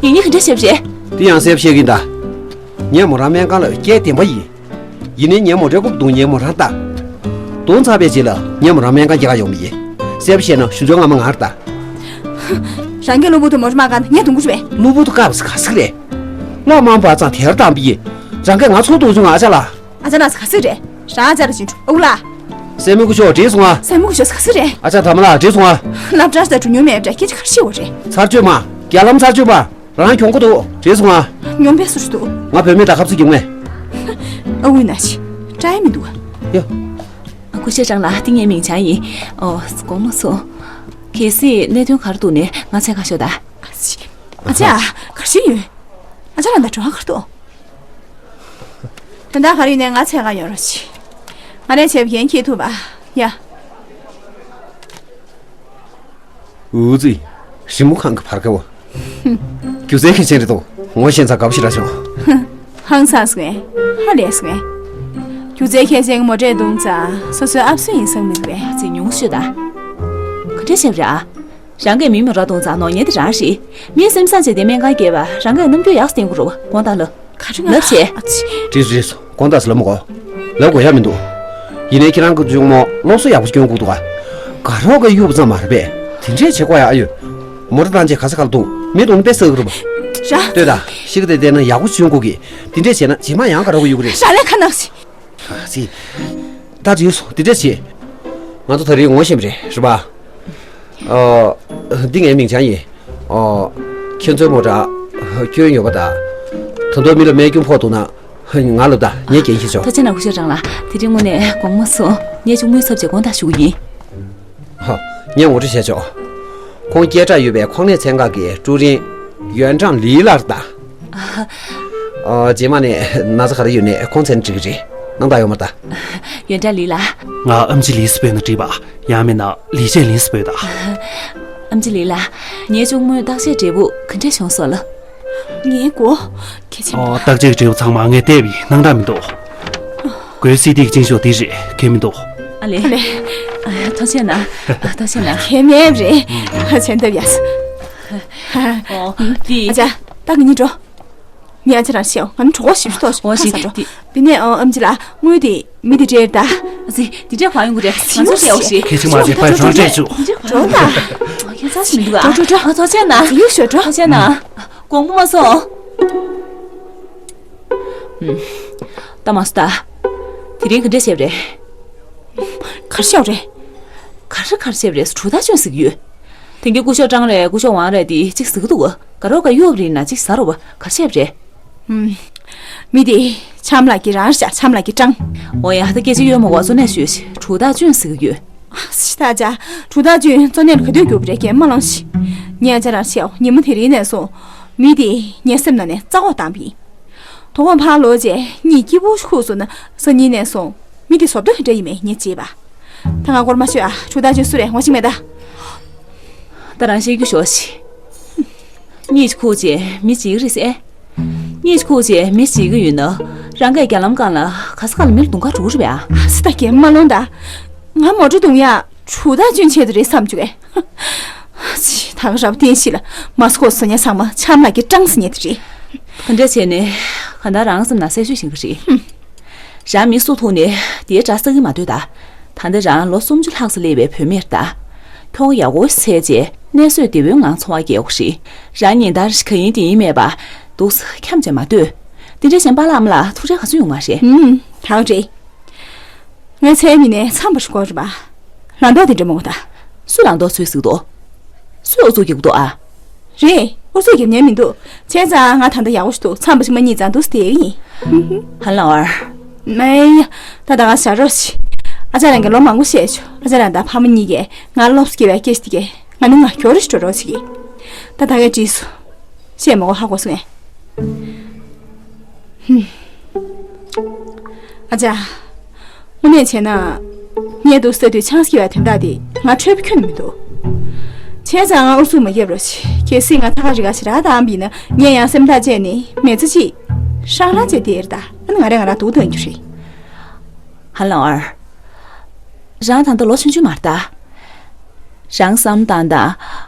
ཡིན་ནའི་ག་འདྲས་བྱས་པ་རེད། དེ་ཡང་གསལ་པོ་བཤད་ཀྱི་ཡིན་ད། ངས་མོ་རང་སྨན་ཁང་ལ་སྐྱེལ་བདེན་པ་ཡིན། ཡིན་ནའི་ངས་མོ་ཊའི་རྐུབ་བརྡུངས་ཉེན་མོ་རང་བཏགས། བརྡུངས་ཚར་བའི་རྗེས་ལ་ངས་མོ་རང་སྨན་ཁང་སྐྱེལ་ག་ཡོང་གི་ཡིན། གསལ་པོ་བཤད་ན་གཞུང་ཚབ་ངོ་མ་ང་རེད་ད། རང་གིས་གློ་བུར་དུ་མོ་ཊ་མ་བཀག་ན་ངས་རྡུང་གི་རེད་པས། གློ་བུར་དུ་བཀག་པ་ཟེར་ག་ཟེར་གི་རེད། ངོ་མ་པ་ཚང་དེར་བཏང་པ་ཡིན། རང་གིས་ང་ཚོ་རྡུང་བྱུང་ཨ་ཅག་ལགས། ཨ་ཅག་ལགས་ཟེར་ག་ཟེར་གི་རེད། རང་ཨ་ཅག་ལགས་ཅིག་འགྲོ་ཨུ་ལགས། སྲས་མོ་སྐུ་ཞབས་བྲིས་སོང་ཨ། སྲས་མོ་སྐུ་ཞབས་ཟེར་ག་ཟེར་གི་རེད། ཨ་ཅག་དར་མ་ལགས་བྲིས་སོང་ཨ། སློབ་གྲྭ་ཟེར་འགྲོ་མྱོང་མེད་འདྲ་སྐད་ཆ་ག་རེ་བཤད་པ་རེད། ཚར་གཅོད་མ། རྒྱ་ལམ་ཚར་གཅོད་མ། རང་གྱོང་པོ་འདུག། བྲིས་སོང་ཨ། སྨྱོན་པའི་སུ་ཞིག་འདུག། ང་བུད་མེད་དང་ཁ་ཚིག་རྒྱུག་མེད། ཨ་ཝུའི་ན་ཆི། སྐྲ་ཡང་མི་འདུག་ཨ། ཡ། སྐུ་ཞབས་ཀྲང་ལགས་འདི་ངའི་མིང་བྱང་ཡིན། ཨོ། དགོངས་མ་ཚོམས། གལ་སྲིད་གནད་དོན་ག་རེ་འདུག་ནའི་ང་འཚོལ་ག་ཤོག་ད། ཨ་ཅེ། ཨ་ཅེ་ཨ། ག་རེ་བྱས་ཡོད། ཨ་ཅག་ལགས་ད་དྲི་བ་ག་རེ་འདུག། དོན་དག་ག་རེ་ཡིན་ནའི་ང་འཚོལ་ག་ཡོང་རོགས་གྱིས། ང་ནས་བྱས་པ་འཁྱེར་ཐུབ་པ། ཡ། ཨུ་ཙི། རི་མོ་ཁང་གི་བར་ཁ་བོ། སྒྱུ་རྩལ་མཁས་ཅན་རེད་འདུག་ངོ་ཤེས་ཙང་དགའ་པོ་ཞེ་དྲག་བྱུང་། ཧང་སངས་སོང་ངས། ཧ་ལས་སོང་ངས། སྒྱུ་རྩལ་མཁས་ཅན་མོ་ཊའི་གདོང་ཙང་སོ་སོའི་ཨབ་སུ་ཡིན་སང་མི་འདུག་གས། ཅིག་ཉུང་ཤོས་དང་། ག་འདྲ་བྱས་པ་རེད་ཨ། རང་གིས་མི་མོ་ཊ་གདོང་ཙང་ནོར་ཉེན་དེ་རང་རེད། མིའི་སེམས་བཟང་བྱས་ཏེ་སྨན་ཁང་བསྐྱལ་བ་རང་གིས་རྣམ་འགྱུར་ཡག་སོ་བསྟན་དགོས་རེད་པ། དགོངས་དག་ལ། ག་རེ་ང་ལབ་བྱས། ཨ་ཙི། རེད་རེད་སོ། དགོངས་དག་ཟེར་ལབ་མི་དགོས། ལབ་དགོས་ཡ་མི་འདུག་ཡིན་ནའི་ཁྱེད་རང་གི་གཅུང་མོ་སློབ་གསོ་ཡག་པོ་སྐྱོན་དགོས་འདུག་ག་དགའ་རོགས་ཀྱི་གཡུག་པ་ཙམ་མ་རེད་པས། དེ་འདྲས་བྱེད་དགོས་ཡ་ཨ་ཡོད། མོ་ཊ་བཏང་རྗེས་ག་ས་ག་ལ་འདུག་མི་འདུག་ན་དཔེ་བསགས་ཀྱི་རེད་པ། ར། ལྟོས་དང་། ཤི་ཀ་དེ་བལྟས་ན་ཡག་པོ་སྐྱོན་དགོས་ཀི། དེ་འདྲས་བྱས་ན་རྗེས་མ་ཡང་དགའ་རོགས་ཀྱི་གཡུག་གི་རེད། ར་ལས་ཁ་ནག་སི། ཨ་ཙི། ད་འགྲིག་སོང་དེ་འདྲས་བྱེད། ང་ཚོ་ད་རེས་ངོ་ཤེས་པ་རེད་རེད་པ། ཨ། འདི་ངའི་མིང་བྱང་ཡིན། ཨ། ཁྱེད་ཚོའི་མོ་ཊ་སྐྱོན་ཡོད་པ་དང་། ད་དུང་མི་ལ་རྨས་སྐྱོན་ཕོག་འདུག་ན། ང་ལབ་དང་། ངས་འགན་འཁྱེར་ཆོག་ཐུགས་རྗེ་གནང་སྐུ་ཞབས་རང་ལགས། དེ་རིང་དངོས་གནས་དགོངས་མ་ཚོམས། ངས་གཅུང་མོའི་ཚབ་བྱས་དགོངས་དག་ཞུ་གི་ཡིན། ཧ། ངས་ངོ་སྤྲོད་བྱས་ཆོག་ཁོང་སྐད་གྲགས་ཡོད་པའི་ཁོང་ལས་ཚན་ཁག་གི་ཀྲུའུ་རིན་ཡོན་ཀྲང་ལི་ལགས་དང་། ཨ། རྗེས་མ་ནས་ན་ཚ་ག་རེ་ཡོད་ནའི་ཁོང་མཚན་འདྲི་གི་རེད། སྣང་དག་ཡོད་མ་རེད་ད། ཡོན་ཀྲང་ལི་ལགས། ང་ཨམ་ཆི་ལི་ཟེར་འབོད་ན་འགྲིག་པ། ཡང་མིན་ན་ལི་ཅེ་ལིན་ཟེར་འབོད་ད། ཨམ་ཆི་ལི་ལགས། ངའི་གཅུང་མོའི་བརྟག་དཔྱད་འབྲས་བུ་ག་འདྲས་བྱུང་སོང་ལགས། ངའི་མགོ་གལ་ཆེན་པོ། ཨོ། བརྟག་དཔྱད་ཀྱི་འབྲས་བུ་ཚང་མ་ངས་བལྟས་པ་ཡིན། སྣང་དག་མི་འདུག་མགོའི་སི་ཊི་གི་སྤྱིན་ཤོག་འདི་རེད། གལ་མི་འདུག་ཨ་ལེ། ཨ་ལེ། ཨ། ཐུགས་རྗེ་གནང་། ཐུགས་རྗེ་གནང་། གལ་མེད་རེད། ཧ། ཆེན་ཐབས་ཡ། ཨོ། འདི། ཨ་ཅག་ད་ག་ཉིད་འགྲོ། ངས་ཨ་ཅག་རང་ཤེས། ང་ནི་གྲོགས་ཞིབ་ཏོ་ཞིག་ཨོ་ཁ་ཤིག་ས་འགྲོ། འདི། དེ་ནས་ཨ། ཨམ་ཆི་ལགས། དངུལ་དེ་མི་དེ་སྤྲད་ད། ཨ་ཙི། འདི་འདྲས་གང་ཡོང་གི་རེད། ང་ཚོ་བཤད་འོ་ཞེས། ཁྱེད་ཚོ་མ་བྱེད་པར་གྲོངས་སྤྲད་བྱུང་། འདི་འདྲས་གང་ཡོང་གི་རེད། འགྲོ་ད། ཁྱེད་ཚ་ཞིག་མི་འདུག་ཨ། འགྲོ་འགྲོ་འགྲོ། ཨ། ཐུགས་རྗེ་གནང་། ཡུག་ཤོད་འགྲོ། ཐུགས་རྗེ་གནང་། དགོངས་པ་མ་ཚོམས། ཨུམ། ད་མ་སུ་ད། དེ་རིང་ག་འདྲས་བྱས་པ་རེད། ག་རེ་བྱས་པ་རེད། ག་རེ་ག་རེ་བྱས་པ་རེད། གྲུ་ཐག་ཆོད་ཟེར་གྱི་ཡོད། དེང་གི་སྐུ་ཞབས་ཀྲང་རེད། སྐུ་ཞབས་ཝང་རེད་དེ་གཅིག་ཟེར་གྱི་འདུག་དགའ་རོགས་ཀ་གཡོག་རེད་ན་གཅིག་ཟ་རོགས་པ་ག་རེ་བྱས་པ་རེད། ཨུམ། མི་དེ་ཆམ་ལགས་ཀྱི་རང་རེད་ཤག་ཆམ་ལགས་ཀྱི་ཀྲང་། འོ་ཡ། ད་སྐད་ཆ་ཡོད་མ་གོ་གཙོ་གནད་ཤོད་ཤིག་གྲུ་ཐག་ཆོད་ཟེར་གྱི་ཡོད། ཤི་ད་ཅག་གྲུ་ཐག་ཆོད་གཙོ་གནད་ལ་ག་དུས་གྱུར་པ་རེད། རྒན་མ་ལོང་ཤིག་ངས་ཨ་ཅག་རང་བཤད་འོ། ཉིན་མོ་དེ་རིང་ནས་བཟུང་མི་དེ་ངའི་སེམས་ནང་ནས་རྩ་འོག་བཏང་པ་ཡིན། དོ་དགོང་ཕར་ལོག་རྗེས་གཉིད་སྐྱིད་པོ་ཁུག་སོང་ན་སང་ཉིན་ནས་བཟུང་མི་དེ་བཟོ་ལྟ་ག་འདྲ་ཡིན་མིན་ངས་བརྗེད་པ། ད་ང་སྐོར་མ་ཤོད་ཨ། གྲུ་ཐག་ཆོད་སུ་རེད་ངོ་ཤེས་མེད་ད། ད་རང་བཤད་རྒྱུ་ཞོག་ཤིག་གཉིད་ཁུག་རྗེས་མི་བརྗེད་ཀྱི་རེད་ཟེར། གཉིད་ཁུག་རྗེས་མི་བརྗེད་ཀྱི་ཡོད་ན་རང་གིས་རྒྱ་ལམ་སྒང་ལ་ག་ས་ག་ལ་མི་ལ་དུང་དཀར་འགྲོ་གི་རེད་པས་ཨ། སི་ད་རྒན་མ་ལོང་ད། ང་མོ་ཊ་རྡུང་ཡག་གྲུ་ཐག་ཆོད་ཆེད་དུ་རེད་བསམ་བྱུང་ངས། ཅི། ད་ག་རབ་བསྟན་ཞིག་ལ་མ་སི་ཁོ་ཟེར་མཁན་ཚང་མ་ཆམ་ལགས་ཀྱི་ཀྲང་ཟེར་མཁན་དེ་རེད། ག་འདྲ་བྱས་ནས་གང་ལྟར་རང་སེམས་ནང་གསལ་ཤོས་ཤིག་གི་རེད། ཧུམ། རང་མི་སུ་ཐུག་ནས་དེའི་དགྲ་བསགས་ཀྱི་མ་འདོད་ད། ད་ལྟ་རང་ལོ་སུམ་ཅུ་ལྷག་ཙམ་སླེབས་པའི་བུད་མེད་རེད་ད། ཁྱོ་ག་ཡག་པོ་བཙལ་རྗེས་གནས་བཟོས་བདེ་པོའི་ངང་འཚོ་བ་སྐྱེལ་དགོས་རེད། རང་ཉིན་ལྟར་ག་ཡིན་དེ་ཡིན་མེད་པ་འདུག་སེ་འཁྱམས་བྱས་མ་སྡོད། དེ་འདྲ་བྱས་ན་པཱ་ལགས་ཨ་མ་ལགས་ཐུགས་ཁྲལ་ག་ཚོད་ཡོང་བ་རེད། ཧུམ། ད་ག་རེད། ངའི་མཚན་མི་ནས་འཚམས་པ་ཞིག་དགོས་རེད་པ། ལངས་མདོག་དེ་འདྲ་མང་པོ་ད། སུ་ལངས་མདོག་ཚོད་ཟིག་འདུག་སུས་ཨུ་ཚུགས་རྒྱག་གི་འདུག་ཨ། རེད། ཨུ་ཚུགས་རྒྱབ་མཁན་མི་འདུག་བྱས་ཙང་ང་ད་ལྟ་ཡག་པོ་ཞིག་འདུག་འཚམས་པ་ཞིག་མ་རྙེད་ཙང་འདུག་སེ་བསྡད་ཡིན། ཧན་ལའོ་ཨར། མེ་ཡ། ད་ད་ག་བཞག་རོགས་བྱེད། ཨ་ཅག་རང་གིས་ལོ་མང་པོ་བཤད་བྱུང་། ཨ་ཅག་རང་དང་ཕ་མ་གཉིས་ཀས་ང་ལ་སློབ་གསོ་སྐྱེལ་བའི་སྐད་ཆ་དེ་གས་ང་ནི་ང་ཁྱོ་རེ་ཞིག་འགྲོ་རོགས་བྱེད་ཀྱི། ད་ད་གས་བྲིས་སོང་། བཤད་མ་གོ་ཧ་གོ་སོང་ངས། ཧུམ། ཨ་ཅག་དངོས་གནས་བྱས་ན། ངས་འདུག་ཟེར་དུས་ཆང་སྐྱེ་བའི་དོན་དག་དེ་ང་འཕྲོད་པ་ཁྱོན་ནས་མི་འདུག་བྱས་ཙང་ང་ཨུ་ཚུགས་མ་རྒྱབ་རོགས་བྱེད། གལ་སྲིད་ང་ཐ་ཁ་རི་ཁ་ཞེ་དྲག་བཏང་བ་ཡིན་ན་ངས་ཡང་སེམས་ཐག་བཅད་ནས་མི་ཚེ་གཅིག་ཧྲང་ཧྲང་བྱས་བསྡད་ཡོད་རེད་ད། ཨ་ནི་ང་རང་ང་རང་སྡུག་བཏང་རྒྱུ་རེད། ཧན་ལའོ་ཨར། རང་ད་ལྟ་ལོ་ཆུང་ཆུང་མ་རེད་ད། རང་བསམ་བཏང་དང་།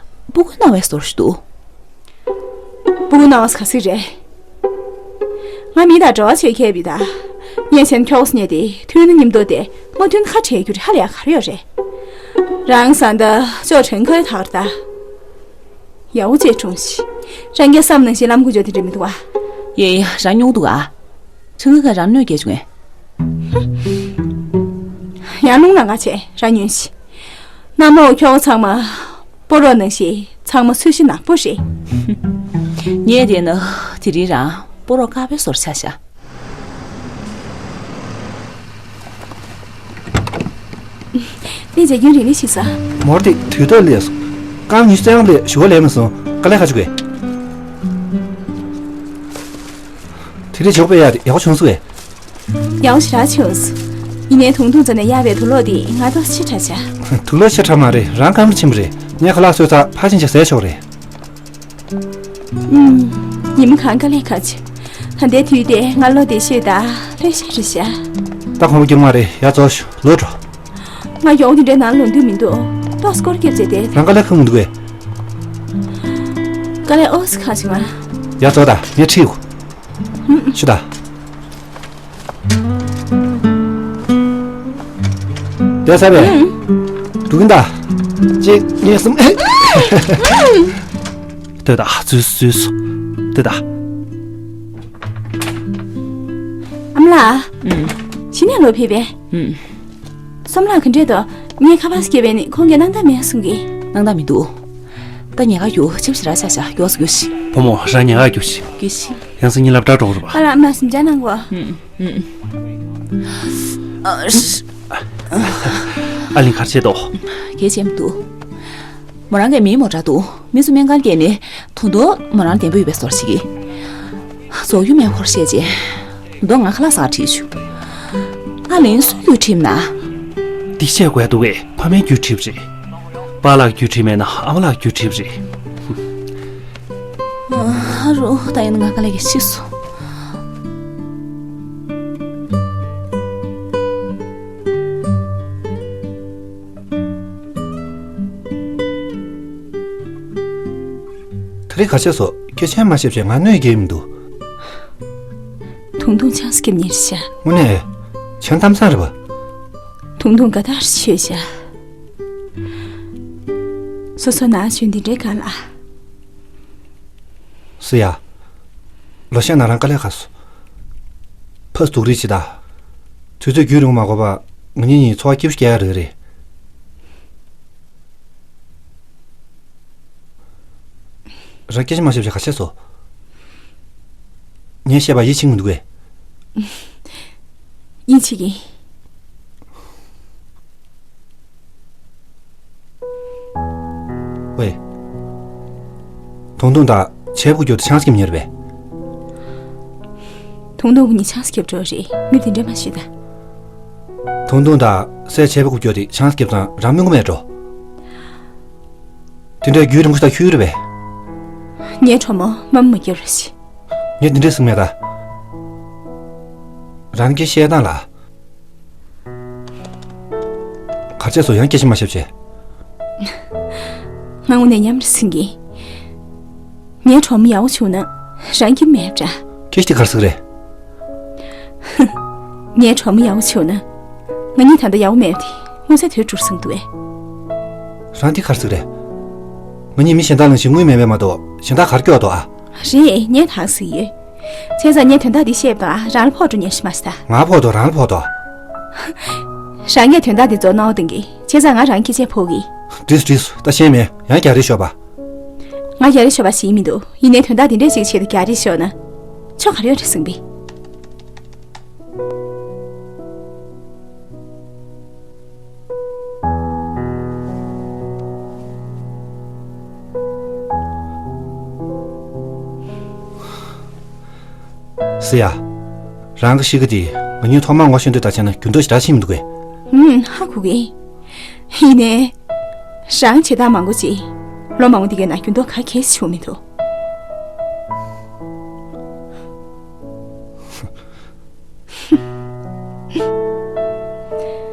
སྤུ་གུ་ན་བའི་ཟོར་ཞིག་འདུག་སྤུ་གུ་ན་བ་ཟེར་ག་ཟིག་རེད། ང་མི་དང་འབྲེལ་བ་བྱེད་མཁས་པ་ཡིན་ད། ངས་བྱས་ན་ཁྱོ་ག་ཟེར་མཁན་དེ་མཐུན་ན་མཉམ་དུ་བསྡད། མ་མཐུན་ན་ཁ་བྲལ་རྒྱུ་རེད། ཧ་ལས་ཡག་ག་རེ་ཡོད་རེད། རང་བཟའ་ཟླ་ཅོ་ཁྲེང་ཁོའི་ཐག་རེད་ད། ཡག་པོ་བྱས་སྲུངས་ཤིག་རང་རྒྱལ་བསམ་ནང་བཞིན་ལམ་ཁ་འཇོག་དེ་འདྲ་མི་འདུག་ཨ། ཡེ་ཡེ་རང་ཉུང་འདུག་ཨ། ཁྲིམས་ཁང་གིས་རང་གནོད་སྐྱེལ་བྱུང་ངས། ཡང་རླུང་ལངས་ག་བྱས་རང་ཉོན་ཞིག་གནམ་འོག་ཁྱོ་ག་ཚང་མ་སྤོ་རོགས་ནང་བཞིན་ཚང་མ་ཚོས་གཞི་ནག་པོ་རེད། ངས་བལྟས་ན་དེ་རིང་རང་སྤོ་རོགས་དཀར་པོའི་བཟོ་འདྲ་ཆགས་ཤག་ནས་བྱས་རྒྱུན་རིང་ལས་ཤིག་ཟ། མོར་དེ་དུས་ཐོག་སླེབས་སོང་། རྐང་མྱུལ་བཙན་ལས་ཞུ་བ་ལས་མ་སོང་། དཀའ་ལས་ཁག་བྱུང་གས། དེ་རིང་ཇོ་པེ་ཡ་དེ་ཡག་པོ་བྱུང་སོང་གས། ཡག་པོ་ཞེ་དྲག་བྱུང་སོང་། ཡིན་ནའི་དུང་དུང་རྩ་ནས་གཡར་བའི་དུག་ལོག་དེ་ང་ཏོག་ཙམ་ཆེ་དྲགས་ཤག་དུག་ལོག་ཆེ་དྲགས་མ་རེད། རང་ཁམས་རུ་ཕྱིན་པ་རེད། ངས་ཁ་ལག་གསོལ་ཚར་ཕར་ཕྱིན་ཆ་ཟས་ཆོག་རེད། ཨུམ། ཉི་མ་གང་དཀའ་ལས་ཁག་ཆེ། ད་ལྟའི་དུས་དེ་ང་བློ་བདེ་ཤོས་དང་ལྷོད་ཤོས་རེད་ཤག་ད་ཁོང་པ་སྐྱོ་མ་རེད། ཡར་ཙོག་ཤོག་ལོག་འགྲོ། ང་ཡོང་དེ་འདྲའི་ནང་ལོག་འདོད་མི་འདུག་ཏོག་སྐོར་སྐྱབས་བྱས་ཏེ། རང་དཀའ་ལས་ཁག་མི་འདུག་གས། དཀའ་ལས་ཨོ་སི་ཁག་ཆེ་མ། ཡར་ཙོག་ད་ངས་ཁྲིད་དགོས། ཤུ་ད། བསྡད་ས་བས། ཨང་། འགྲོ་གིན་ད། གཅིག་གཉིས་གསུམ། ལྟོས་དང་། ཚུས་ཚུས། ལྟོས་དང་། ཨ་མ་ལགས། ཨང་། གཞི་ནས་ལོག་ཕེབས་པས། ཨང་། སོམ་ལགས་ག་འདྲས་འདུག་ངས་ཁ་པར་སྐྱེལ་བས་ནི་ཁོང་གིས་སྣང་དག་མེད་གསུང་གི། སྣང་དག་མི་འདུག་ད་ཉལ་ཁ་རྒྱུགས། ཆེམ་ཞིག་ར་ཤ་ཤ་མགྱོགས་སུ་རྒྱུགས་ཤིག་བུ་མོ་རང་ཉལ་ཁ་རྒྱུགས་ཤིག་རྒྱུགས་ཤིག་ཡང་སེ་ཉིན་སློབ་གྲྭ་འགྲོ་དགོས་རེད་པ། ཨ་ལགས། མ་སེམས་ཅན་གནང་གོ། ཨུམ་ཨུམ། ཨ་ལིན་ག་རེ་བྱས་འདུག་གལ་ཆེན་པོ་འདུག་མོ་རང་གི་མིའི་མོ་ཊ་འདུག་མི་ཚོ་སྨན་ཁང་བསྐྱལ་ནས་ད་དུང་མོ་རང་བདེ་པོ་ཡོད་པའི་བཟོ་འདྲ་བྱེད་ཀྱི། རྫོགས་ཡུལ་མེད་ཁོར་བཤད་རྗེས། མདོ་ང་ཁ་ལག་ཟ་ཁྲིད་བྱུང་། ཨ་ལིན་སུ་རྒྱུགས་ཁྲིད་ན། འདི་བཤད་དགོས་འདུག་གས། ཕ་མའི་རྒྱུགས་ཁྲིད་རེད། པཱ་ལགས་རྒྱུགས་ཁྲིད་མེད་ན་ཨ་མ་ལགས་རྒྱུགས་ཁྲིད་རེད། ཨ་རོ། ད་ཡིན་ན་ང་དཀའ་ལས་ཀྱིས་ཤི་སོང་། ད་རེས་ག་བྱས་སོང་། སྐད་ཆ་མ་བཤད་བྱས་ང་གནོད་སྐྱེལ་མི་འདུག་དུང་དུང་ཆང་ས་ཁེབས་ཉེར་ཤ། དངོས་གནས། ཆང་གཏམ་བཟང་རེད་པ། དུང་དུང་དགའ་ཐག་ཆོད་ཤག་སོ་སོ་ན་ཞོན་འདི་འདྲའི་ག་ལ། སུ་ཡ། ལོ་ཤས་ན་རང་དཀའ་ལས་ཁག་སོང་། ཕ་སྡུག་རིགས་ཅིག་ད། དུས་ཚོད་རྒྱུན་རིང་མ་འགོར་བར་ང་གཉིས་གཉིས་འཚོ་བ་སྐྱིད་པོ་སྐྱེལ་ཡ་རེད་རེད། རང་སྐད་ཆ་མ་བཤད་བྱས་ག་བྱས་སོང་། ངས་བཤད་པ་ཡིད་ཆེས་མི་འདུག་གས། ཡིད་ཆེས་ཀྱི། ཝེ། དུང་དུང་དང་བྱས་པ་ཁུ་རྒྱུགས་དེ་ཆང་ས་ཁེབས་ཉེར་བས། དུང་དུང་ཁོ་གཉིས་ཆང་ས་ཁེབས་འགྲོ་རེད། མི་དེ་འདྲ་མ་ཤེས་ད། དུང་དུང་དང་སྲས་བྱས་པ་ཁུ་རྒྱུགས་དེ་ཆང་ས་ཁེབས་ཙང་རང་སྨྱོ་གི་མེད་འགྲོ། དེ་འདྲའི་རྒྱུན་རིང་པོ་ཞིག་ད་ཁུལ་རེད་པས། ངའི་གྲོགས་མོ་མ་མ་སྐྱོ་རུ་ཞིག་ངས་འདི་འདྲས་གསུངས་མེད་ད། རང་གི་བཤད་སྟངས་ལ། གར་བྱས་སོ་ཡང་སྐད་ཆ་མ་བཤད་བྱས། ང་དངོས་གནས་ཉམས་རེ་ཟིན་གི། ངའི་གྲོགས་མོ་ཡག་པོ་བྱུང་ན་རང་གི་མེད་འདྲ། ཁྱེད་ཀྱིས་ག་རེ་ཟེར་གི་རེད། ངའི་གྲོགས་མོ་ཡག་པོ་བྱུང་ན། ང་གཉིས་ད་ལྟ་ཡག་པོ་མེད་དེ་སྔོན་ཚེ་དུས་འགྲོ་སོང་འདུག་གས། རང་འདི་ག་རེ་ཟེར་གི་རེད། ང་གཉིས་མི་གཞན་དག་ནང་བཞིན་དངུལ་མེད་པས་མ་གཏོགས་གཞན་དག་གར་སྐྱོ་འདུག་ཨ། རེད། ངས་ད་ཟེར་ཡོད། བྱས་ཙང་ངས་དོན་དག་འདི་བཤད་པ་རང་ལ་ཕོག་འགྲོ་ཉེན་ཞིག་མ་ཟད། ང་ཕོག་འདུག་རང་ལ་ཕོག་འདུག་རང་ངས་དོན་དག་འདི་རྫོགས་གནང་བ་དང་གི། བྱས་ཙང་ང་རང་སྐད་ཆ་ཕོག་གི། འགྲིགས་འགྲིགས། ད་ཤེས་མེད། ཡང་རྒྱག་རེས་ཤོར་བ། ང་རྒྱག་རེས་ཤོར་བ་ཞིག་ཡིན་མི་འདུག་ཡིན་ནའི་དོན་དག་འདི་འདྲའི་ཞིག་ཆེད་དུ་རྒྱག་རེས་ཤོར་ན། ཆོ་ག་རེ་ཡོད་རེད་གསུངས་པས། སི་ཡ། རང་གི་གཤིས་ཀ་དེ་ང་གཉིས་ཐོག་མར་ངོ་ཤེས་དུས་དང་བྱས་ན་འགྱུར་ལྡོག་ཞེ་དྲག་ཕྱིན་མི་འདུག་གས། ཧུམ། ཧ་གོ་གི། ཡིན་ནའི། རང་བྱེད་སྟངས་མང་པོ་ཅིག་ལོ་མང་པོ་འདི་གའི་ནང་འགྱུར་ལྡོག་ག་གེ་བྱུང་མི་འདུག་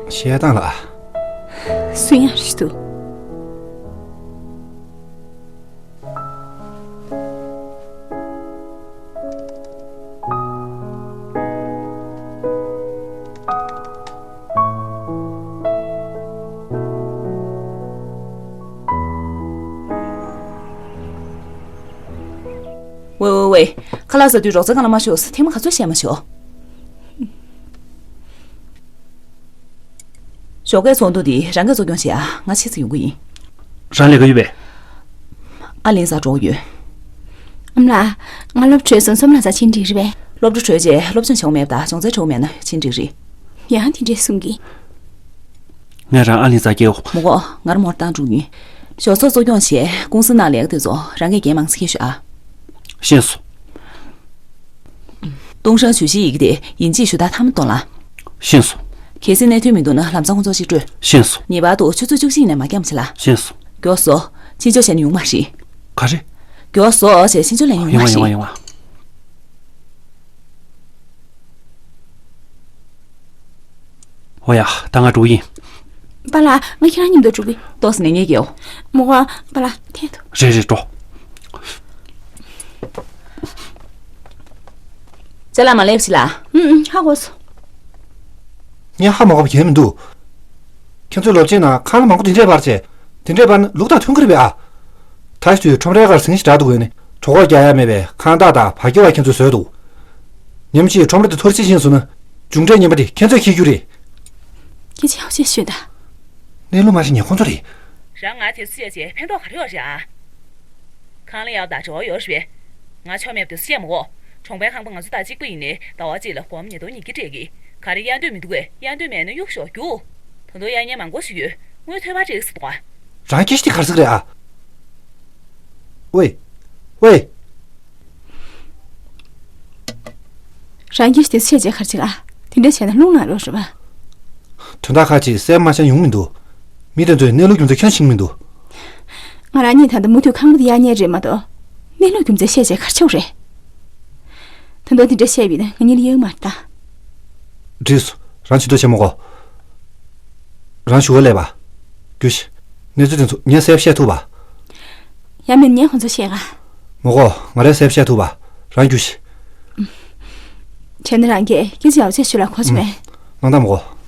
བཤད་སྟངས་ལ། སུན་ཡང་རེད་འདུག་ཝེ་ཝེ་ཝེ། ཁ་ལག་ཟ་དུས་རོགས་ཚ་གང་ལ་མ་ཤོག་ཐེངས་མ་ག་ཚོད་བཤད་མ་ཤོག་ཞོགས་ཀའི་ཚོགས་འདུ་འདི་རང་གིས་གཙོ་སྐྱོང་བྱེད་ཨ། ང་ཕྱི་ཚེ་ཡོང་གི་ཡིན། རང་ལས་ཀ་ཡོད་པས། ཨ་ལིན་ས་འགྲོ་གི་ཡོད། ཨ་མ་ལགས། ང་སློབ་གྲྭ་གྲོལ་སོང་། སོམ་ལགས་ས་ཕྱིན་འགྲིག་རེད་པས། སློབ་གྲྭ་གྲོལ་རྗེས་སློབ་སྦྱོང་བྱེད་དགོས་མེད་པ་དང་སྦྱོང་ཚན་འབྲི་དགོས་མེད་ན་ཕྱིན་འགྲིག་རེད། ཡང་དེ་འདྲས་གསུང་གི། ངས་རང་ཨ་ལིན་ས་སྐྱེལ་འོ། མ་དགོས། ང་རང་མོར་བཏང་འགྲོ་གི་ཡིན། ཞོགས་ཚོགས་གཙོ་སྐྱོང་བྱས་ཀུང་སི་ནང་ལས་ཀ་དེ་ཚོ་རང་གིས་འགན་མང་ཙམ་འཁྱེར་ཤོག་ཨ། ཤེས་སོང་། ཏུང་ཧྲན་ཞུས་ཞིའི་ཡི་གེ་དེ་ཡིན་གཅིག་ཞུ་དག་མཐའ་མ་གཏོང་ལ། ཤེས་སོང་། གལ་སྲིད་གནད་དོན་མི་འདུག་ན་ལམ་སང་ཁོང་ཚོ་གཅིག་སྤྲོད། ཤེས་སོང་། ངེས་པར་དུ་ཆུ་ཚོད་བཅུ་གཅིག་ནས་མ་འཁྱམས་བྱེད་ལ། ཤེས་སོང་། མགྱོགས་སོ། ཕྱིན་ཆད་བྱས་ན་ཡོང་མ་རེད། ག་རེ། མགྱོགས་སོ་ཞེས་ཤིན་ཅོ་ལན་ཡོང་ཡོང་བ་ཡོང་བ་ཞིག་ཡོང་བ། འོ་ཡ། ད་ང་འགྲོ་གི་ཡིན། པཱ་ལགས། ང་ཁྱེད་རང་མཉམ་དུ་འགྲོ་གི། ཏོག་ཙམ་ནས་ངས་རྒྱལ། མོ་ག་པཱ་ལགས་ཐད་དོ། རེད་རེད་འགྲོ། ཅ་ལག་མ་སླེབས་ཤི་ལ། ཨུམ་ཨུམ་ཧ་གོ་སོང་། ངས་ཧ་མ་གོ་བ་གང་ཡང་མི་འདུག་ཁྱེད་ཚོའི་ལོ་ཆེན་ནང་ཁང་གླ་མང་པོ་དེ་འདྲས་སྤར་བྱས། དེ་འདྲས་སྤར་ན་ལུགས་དང་མཐུན་གྱི་རེད་པས་ཨ། ད་ཞུས་ཁྲོམ་རའི་ཁར་ཟིང་ཞིག་དྲག་འདུག་ཨེ་ནི། གྲོད་ཁོག་རྒྱག་ཡ་མེད་པས་ཁང་བདག་དང་བ་ཁྱུ་བ་ཁྱེད་ཚོས་བཟོས་འདུག་ཉམས་ཞིབ་ཁྲོམ་ར་དེ་འཐོར་ཞིག་ཕྱིན་སོང་ན་མཇུག་འབྲས་ངན་པ་དེ་ཁྱེད་ཚོས་འཁྱེར་རྒྱུ་རེད། སྐད་ཆ་ཡག་པོ་བཤད་ཤོད་ད། གནས་ལུགས་མ་ཤེས་ཉེས་ཁོང་ཚོ་རེད། རང་ང་དེ་སུ་ཡ་ཆེ་ཕན་ཐོགས་ག་རེ་ཡོད་རེད་ཨ། ཁང་གླ་ཡག་དང་འབྲེལ་བ་ཡོད་རེད་པས། ང་ཆོ་མེད་པ་དེ་སུ་ཡ་མ་གོ། གྲོང་པའི་ཁང་པ་ང་ཚོ་དང་གཅིག་པ་ཡིན་ནའི་ཟླ་བ་གཅིག་ལ་སྒོར་མོ་ཉིས་སྟོང་ཉིས་བརྒྱ་སྤྲད་ཀྱི། ག་རེ་གཡར་འདོད་མི་འདུག་གས། གཡར་འདོད་མེད་ན་གཡུག་ཞོག་རྒྱུག་ད་དུང་གཡར་མཁན་མང་པོ་ཞིག་ཡོད། དངུལ་ཐོལ་པ་སྤྲད་ཟེར་འདུག་ཨ། རང་སྐད་ཆ་དེ་ག་རེ་ཟེར་གི་རེད་ཨ། ཝེ། ཝེ། རང་སྐད་ཆ་དེ་ཚོ་བཤད་བྱས་ག་རེ་བྱེད་ཨ། དེ་འདྲ་བྱས་ན་རླུང་ལངས་རོགས་རེད་པ། དོན་དག་ཁག་ཅིག་གསལ་པོ་མ་ཤར་ཡོང་མི་འདུག་མི་དེ་ཚོས་གནས་ལུགས་རྒྱུ་མཚན་ཁྱོན་ཤེས་ཀྱི་མི་འདུག་ང་རང་གཉིས་ད་ལྟ་མུ་མཐུད་ཁང་པ་དེ་གཡར་མཁན་རེད་མ་གཏོགས། གནས་ལུགས་རྒྱུ་མཚན་བཤད་བྱས་ག་རེ་བྱེད་དགོས་རེད། ད་དུང་དེ་འདྲ་བཤད་པ་ཡིན་ན་ང་གཉིས་ལ་གཡག་མ་རེད་ད། འགྲིག་སོང་། རང་ཇུས་གཏོགས་བྱེད་མི་དགོས། རང་ཞུ་ག་སླེབས་པ། རྒྱུགས་ཤིག་གནས་ཚུལ་དེ་ཚོ་ངས་གསལ་པོ་བཤད་ཐུབ་པ། ཡང་མིན་ངས་ཁོང་ཚོར་བཤད་ག་མི་དགོས། ང་རས་གསལ་པོ་བཤད་ཐུབ་པ། རང་རྒྱུགས་ཤིག་བྱས་ན་རང་གིས་སྐད་ཆ་ཡག་པོ་བྱས་ཤོད་ལ་གོ་ཆོད་མེད། ཨུམ། སྣང་དག་མི་དགོས།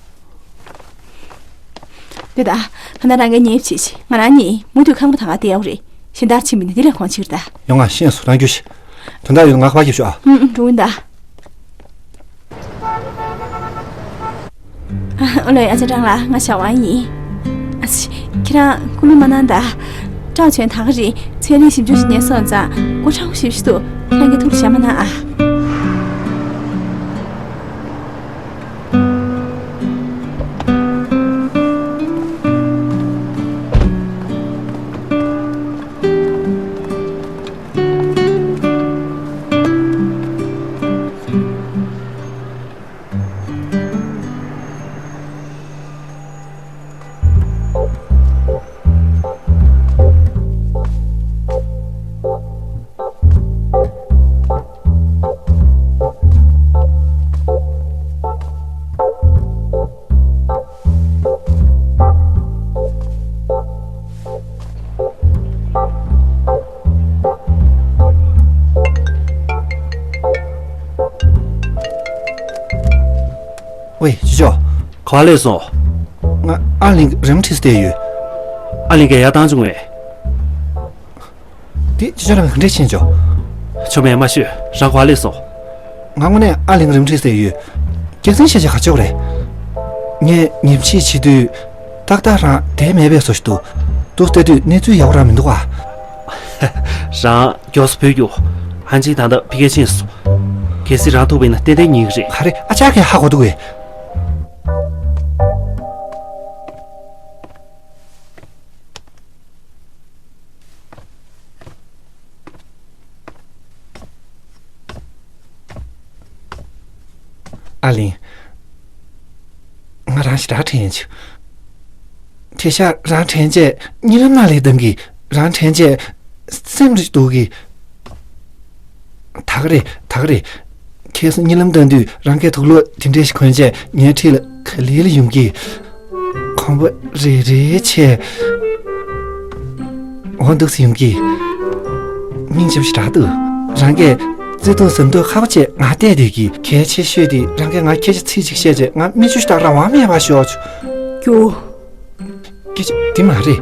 འདི་ད། ད་ནང་རང་གིས་ཉེས་པ་བྱེད་ཤིག་ང་རང་གཉིས་མུ་མཐུད་ཁང་པ་ད་ག་བསྡད་ཡོད་རེད། གཞན་དག་ཕྱིན་པ་ཡིན་ན་འདི་ལས་གོང་ཕྱིར་ད། ཡོང་ང་ཤེས་སོང་། རང་རྒྱུགས་ཤིག་དོན་དག་ཡོད་ན་ང་ཁ་པར་རྒྱབ་ཤོག་ཨ། ཨུམ་ཨུམ་འགྲོ་གི་ཡིན་ད། ཨ་ལོས། ཨ་ཅག་ཀྲང་ལགས། ང་ཞའོ་ཝང་ཡིན། ཨ་ཙི། ཁྱེད་རང་སྐུ་ལུས་མ་གནང་ད། ཀྲའོ་ཆོན་ད་ག་རེད། ཚན་རིག་ཞིབ་འཇུག་བྱེད་མཁན་སོང་ཙང་སྐུ་ཕྲེང་བོ་ཞེ་པོ་ཅིག་འདུག་ཁྱེད་རང་གིས་ཐུགས་ལ་བཞག་མ་གནང་ཨ། ཝེ། ཅི་ཅོ། ག་པར་སླེབས་སོང་། ང་ཨ་ལིང་རི་མོ་བྲིས་ཏེ་ཡོད། ཨ་ལིང་གིས་ཡར་བཏང་བྱུང་བས། དེ་ཅི་ཅོ་རང་ག་འདྲས་ཕྱིན་ཅོ། ཆོ་མེད་མ་ཤོད། རང་ག་པར་སླེབས་སོང་། ང་དངོས་གནས་ཨ་ལིང་རི་མོ་བྲིས་ཏེ་ཡོད། སྐྱག་རྫུན་བཤད་བྱས་ག་ཅོག་རེད། ངས་ཉམས་ཞིབ་བྱེད་དུས། ཏག་ཏག་རང་བསྡད་མེད་པའི་བཟོ་ཞིག་འདུག་འདུག་བལྟས་དུས་གནས་ཚུལ་ཡག་པོ་རང་མི་འདུག་ཨ། རང་མགྱོགས་སུ་བུད་རྒྱུགས། ཧན་ཅིན་ད་ལྟ་ཕ་གིར་ཕྱིན་སོང་། གལ་སྲིད་རང་ཐུག་པ་ཡིན་ན་ཏན་ཏན་རྙེད་ཀྱི་རེད། ག་རེ། ཨ་ཅག་གིས་ཧ་གོ་འདུག་གས། ཨ་ལིང་། ང་རང་ཞེ་དྲག་དྲན་བྱུང་། དེང་སང་རང་དྲན་བྱས་གཉིད་ལམ་ནང་ལ་བཏང་གི། རང་དྲན་བྱས་སེམས་རེ་སྡུག་གི། ད་ག་རེད། ད་ག་རེད། ཁ་སང་གཉིད་ལམ་བཏང་དུས་རང་གིས་དུག་ལོག་དེ་འདྲ་ཞིག་གོན་བྱས་ངའི་འཁྲིས་ལ་ག་ལེ་ལ་ཡོང་གི། ཁང་པ་རེ་རེ་བྱས་འོང་འདུག་སེ་ཡོང་གི། སྙིང་རྗེ་པོ་ཞེ་དྲག་འདུག་རང་གིས་བརྩེ་དུང་ཟབ་མོ་ཁ་པོ་བྱས་ང་བལྟས་བསྡད་ཀྱི། གལ་ཆེ་ཤོས་དེ་རང་གིས་ང་སྐད་ཆ་ཚིག་གཅིག་བཤད་བྱས་ང་མིག་ཆུ་ཞིག་ད་རང་དབང་མེད་པ་ཤོར་བྱུང་། རྒྱུགས། སྐད་ཆ་འདི་མ་རེད།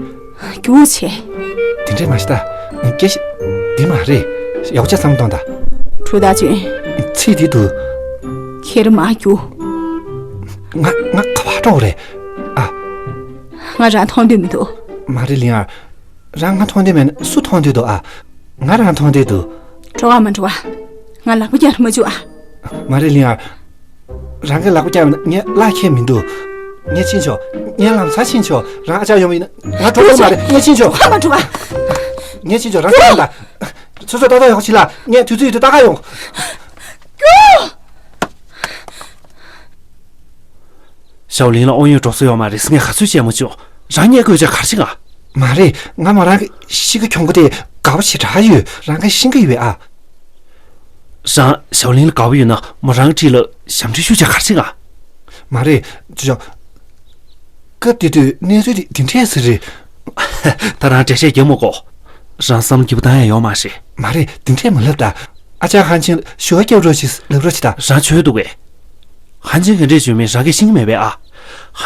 རྒྱུགས་བྱས། དེ་འདྲས་མ་བྱེད་ད། སྐད་ཆ་འདི་མ་རེད། ཡག་པོ་བྱས་བསམ་བློ་གཏོང་ད། གྲུ་ད་ཅུན། ཚིག་འདི་འདུག་ཁྱེར་མ་རྒྱུགས། ང་ང་ག་པར་འགྲོ་དགོས་རེད། ཨ། ང་རང་མཐོང་འདོད་མི་འདུག་མ་རེད་ལིང་ཨར། རང་ང་མཐོང་འདོད་མེད་ན་སུ་མཐོང་འདོད་འདུག་ཨ། ང་རང་མཐོང་འདོད་འདུག་འགྲོ་བ་མ་འགྲོ་བ། ང་ལག་པ་བརྐྱངས་མ་བཅུག་ཨ། མ་རེད་ལིང་ཨར། རང་གི་ལག་པ་བརྐྱངས་ན་ངས་གླ་ཁེལ་མི་འདུག་ངས་ཕྱིན་ཆོག་ངས་ལམ་སང་ཕྱིན་ཆོག་རང་ཨ་ཅག་ཡོང་བ་ཡིན་ན་ང་འགྲོ་དགོས་མ་རེད། ངས་ཕྱིན་ཆོག་ཕ་མ་འགྲོ་བ། ངས་ཕྱིན་ཆོག་རང་ཚོ་ཡོང་ད། སོ་སོ་ཏག་ཏག་ཡོང་ཕྱིན་ལ། ངས་དུས་ཚོད་ཡོད་དུས་ཏག་ཏག་ཡོང་། ཞའོ་ལིང་ལ་དབང་ཡོད་འགྲོ་ས་ཡོད་མ་རེད་ཟེར་ངས་ག་ཚོད་བཤད་མ་བྱུང་། རང་ཉལ་དགོས་ཆ་གར་ཞིག་ཨ། མ་རེད། ང་མོ་རང་གི་གཤིས་ཀ་གྱོང་པོ་དེ་ག་ དགའ་པོ་ཞེ་དྲག་ཡོད། རང་གིས་ཤེས་ཀྱི་ཡོད་པས་ཨ། རང་ཞའོ་ལིན་ལ་དགའ་པོ་ཡོད་ན་མོ་རང་གི་འཁྲིས་ལ་ཞབས་འདྲེན་ཞུ་བྱ་ག་རེ་བྱེད་ག་མ་རེད། ཅོ་ཅོ། སྐབས་དེ་དུས་གནས་ཚུལ་དེ་འདི་འདྲས་ཟེར་རེད། ད་རང་འགྲེལ་བཤད་རྒྱག་མ་དགོས། རང་བསམ་བློ་སྐྱིད་པོ་བཏང་ཡ་ཡོད་མ་རེད། མ་རེད། འདི་འདྲས་མ་ལབ་ད། ཨ་ཅག་ཧན་ཆིང་ཞུ་བ་རྒྱབ་རོགས་ཞེས་ལབ་རོགས་བྱེད་ད། རང་བྱོས་འདུག་གས། ཧན་ཆིང་ག་འདྲས་བྱོས་མིན་རང་གིས་ཤེས་ཀྱི་མེད་པས་ཨ།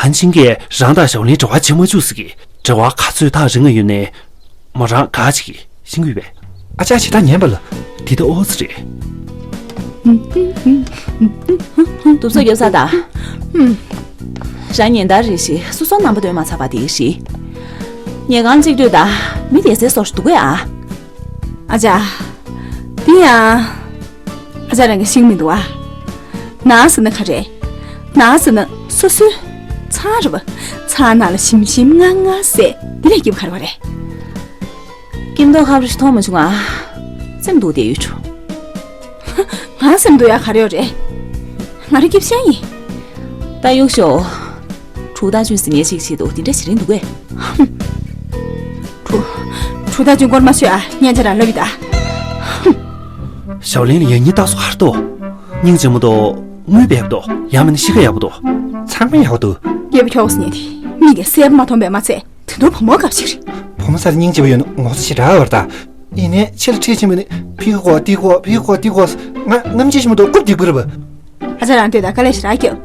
ཧན་ཆིང་གིས་རང་དང་ཞའོ་ལིན་འབྲེལ་བ་བྱེད་མ་བཅུག་ཟེར་གི། འབྲེལ་བ་ག་ཚོད་ཐག་རིང་ང་ཡོད་ནའི། མོ་རང་དགའ་བྱེད་ཀྱི་ཤེས་ཀྱི་ཡོད་པས། ཨ་ཅག་ཇི་ལྟར་ཉན་པ་ལ། དེ་ལྟ་ཨོ་ཙི་རེད། དུབ་སོ་རྒྱབ་ས་ད། རང་ཉིན་ལྟར་རེ་ཞིག་སོ་སོ་རྣམ་པ་སྟོན་མ་ཚར་བ་དེ་ཞིག་ཉལ་ཁང་གཅིག་སྡོད་ད་མི་བསྡད་སའི་བཟོ་ཞིག་འདུག་གས་ཨ། ཨ་ཅག་དེ་ཡང་། ཨ་ཅག་རང་གིས་ཤེས་ཀྱི་མི་འདུག་ཨ། ནང་ཟེར་ན་ག་རེ། ནང་ཟེར་ན་སོ་སོའི་ཚང་རེད་པ། ཚང་ནང་ལ་ཞིམ་ཞིམ་ངར་ངར་ཟེར་འདི་ལས་སྐྱིད་པ་ག་རེ་བ་རེད། སྐྱིད་མདོག་ཁ་པོ་ཞིག་མཐོང་མ་བྱུང་ང་། སེམས་སྡུག་བསྡད་ཡོད་འགྲོ། ང་སེམས་སྡུག་ཡ་ག་རེ་ཡོད་རེད། ང་རང་སྐྱིད་པོ་ཤ་ཡིན། ད་གཡུག་ཞོག་གྲུ་ཏ་ཅུན་ཟེར་མཁན་ཅིག་ཆེད་དུ་འདི་འདྲ་བྱེད་རིན་འདུག་གས། གྲུ། གྲུ་ཏ་ཅུན་སྐོར་མ་ཤོད་ཨ། སྙན་ཆ་རང་ལབ་ཡིན་ད། ཞའོ་ལིན་ལ་ཡང་སྙིང་ཏག་སོ་ཧར་ཏོ། སྙིང་རྗེ་མོ་དོ། དངུལ་འབེལ་པོ་དོ། ཡང་མིན་ན་གཤིས་ཀ་ཡག་པོ་དོ། ཚང་མ་ཡག་པོ་འདུག་སྐྱེས་བུ་ཁྱོགས་སུ་ཉལ་དེ། མིག་གིས་གསལ་པོ་མ་མཐོང་པས་མ་ཚད། དེ་ཚོ་བུ་མོ་སྐབས་ཤིག་རེད། བུ་མོ་ས་རེ་སྙིང་རྗེ་པོ་ཡོད་ན་ངོ་ཚ་ཞེ་དྲག་བར་ད། ཡིན་ནའི་ཕྱི་ལ་ཁྲིད་ཕྱིན་པ་ནི་ཕི་གི་གོ་ཏི་གོ་ཕི་གི་གོ་ཏི་གོ། ང་རྔམ་བརྗིད་ཞིམ་པོ་འདུག་རྐུབ་དེ་དགོས་རེད་པ། ཨ་ཅག་རང་ལྟོས་དང་དཀའ་ལས་ཞེ་དྲག་རྒྱབ།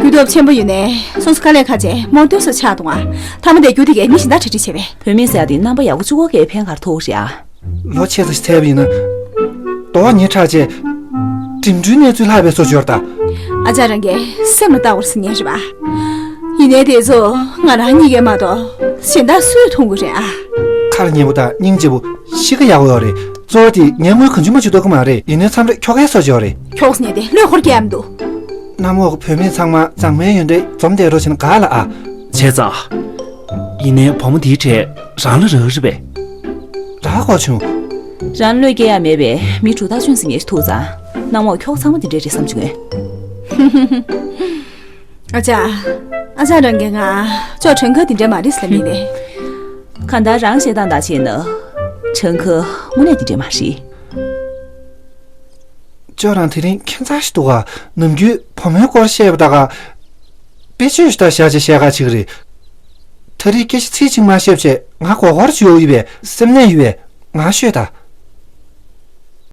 དགོས་གཏུགས་ཆེན་པོ་ཡོད་ནའི་སོ་སོ་དཀའ་ལས་ཁག་བྱས་མོ་སྟོན་སོ་ཆགས་འདུག་ང་། ཐ་མ་དེ་རྒྱུ་དེ་གས་མི་གཞན་དག་གྲ་སྒྲིག་བྱས་པས། བུད་མེད་ཟེར་ཡ་དེ་རྣམ་པ་ཡག་པོ་བཅུག་གོ་གས་ཕན་གར་ཐོགས་རེད་ཨ། ལོ་ཆེ་ཙམ་ཞིག་ཚར་བ་ཡིན་ན། རྡོ་བ་ཉེ་ཁྲག་བཅས། འགྲིམ་འགྲུལ་གནས་ཚུལ་ལྷག་པའི་སོ་སྦྱོར་དང་། ཨ་ཅག་རང་གིས་སེམས་ལ་བཏགས་པར་ཟིན་ངེས་རེད་པ། ཡིན་ནའི་དེ་ཚོ་ང་རང་གཉིས་ཀས་མ་གཏོགས་གཞན་དག་སུས་མཐོང་གི་རེད་ཨ། ཁ་ལ་ཉན་པོ་དང་སྙིང་རྗེ་པོ། གཤིས་ཀ་ཡག་པོ་ཡོད་རེད། གཙོ་བོ་དེ་ཉལ་ངོས་གང་བྱུང་མ་བྱུང་ལྟོགས་ཀྱི་མ་རེད། ཡིན་ནའི་མཚམས་རེ་ཁྱོ་གའི་སོ་སྦྱོར་རེད། ཁྱོགས་ཉལ་དེ་བློས་འཁོར་སྐྱེ་ཡམ་འདུག་གནམ་འོག་གི་བུད་མེད་ཚང་མ་མཛངས་མའི་ཡོན་ཏན་འཛོམས་བསྡད་རོགས་བྱས་ན་དགའ་ལ་ཨ། བྱས་ཙང་། ཡིན་ནའི་བུ་མོ་འདིའི་གྲས་རང་ལ་རག་རེད་པས། རག་གོ་བྱུང་། རང་བློས་སྐྱེ་ཡ་མེད་པས་མི་གྲུ་ཐག་ཆོད་ཟིན་ངེས་ཤིག་ཐུག་ཙང་། གནམ་འོག་ཁྱོག་ཚང་མ་འདི་འདྲས་རེད་བསམ་བྱུང་ངས། ཨ་ཅག་ཨ་ཅག་རང་གིས་ང་ཅོག་བྲང་ཁ་འདི་འདྲས་མ་རེད་ཟེར་ལབ་མིན་ནས། གང་ལྟར་རང་བཤད་སྟངས་དང་བྱས་ན་བྲང་ཁ་དངོས་གནས་འདི་འདྲས་མ་རེད། ཅོག་རང་དེ་རིང་ཁྱད་མཚར་ཞིག་འདུག་ག་ནམ་རྒྱུན་བུ་མོའི་སྐོར་བཤད་པ་ད་ག་དཔེ་བརྗོད་ཞིག་ད་བཞག་ཅེས་བཤད་ག་ཅིག་རེད། ད་རེས་སྐད་ཆ་ཚིག་གཅིག་མ་བཤད་བྱས་ང་མགོ་སྐོར་ཅིག་ཡོང་ཡོད་པས་སེམས་ནད་ཡོད་པས་ང་ཤོད་ད།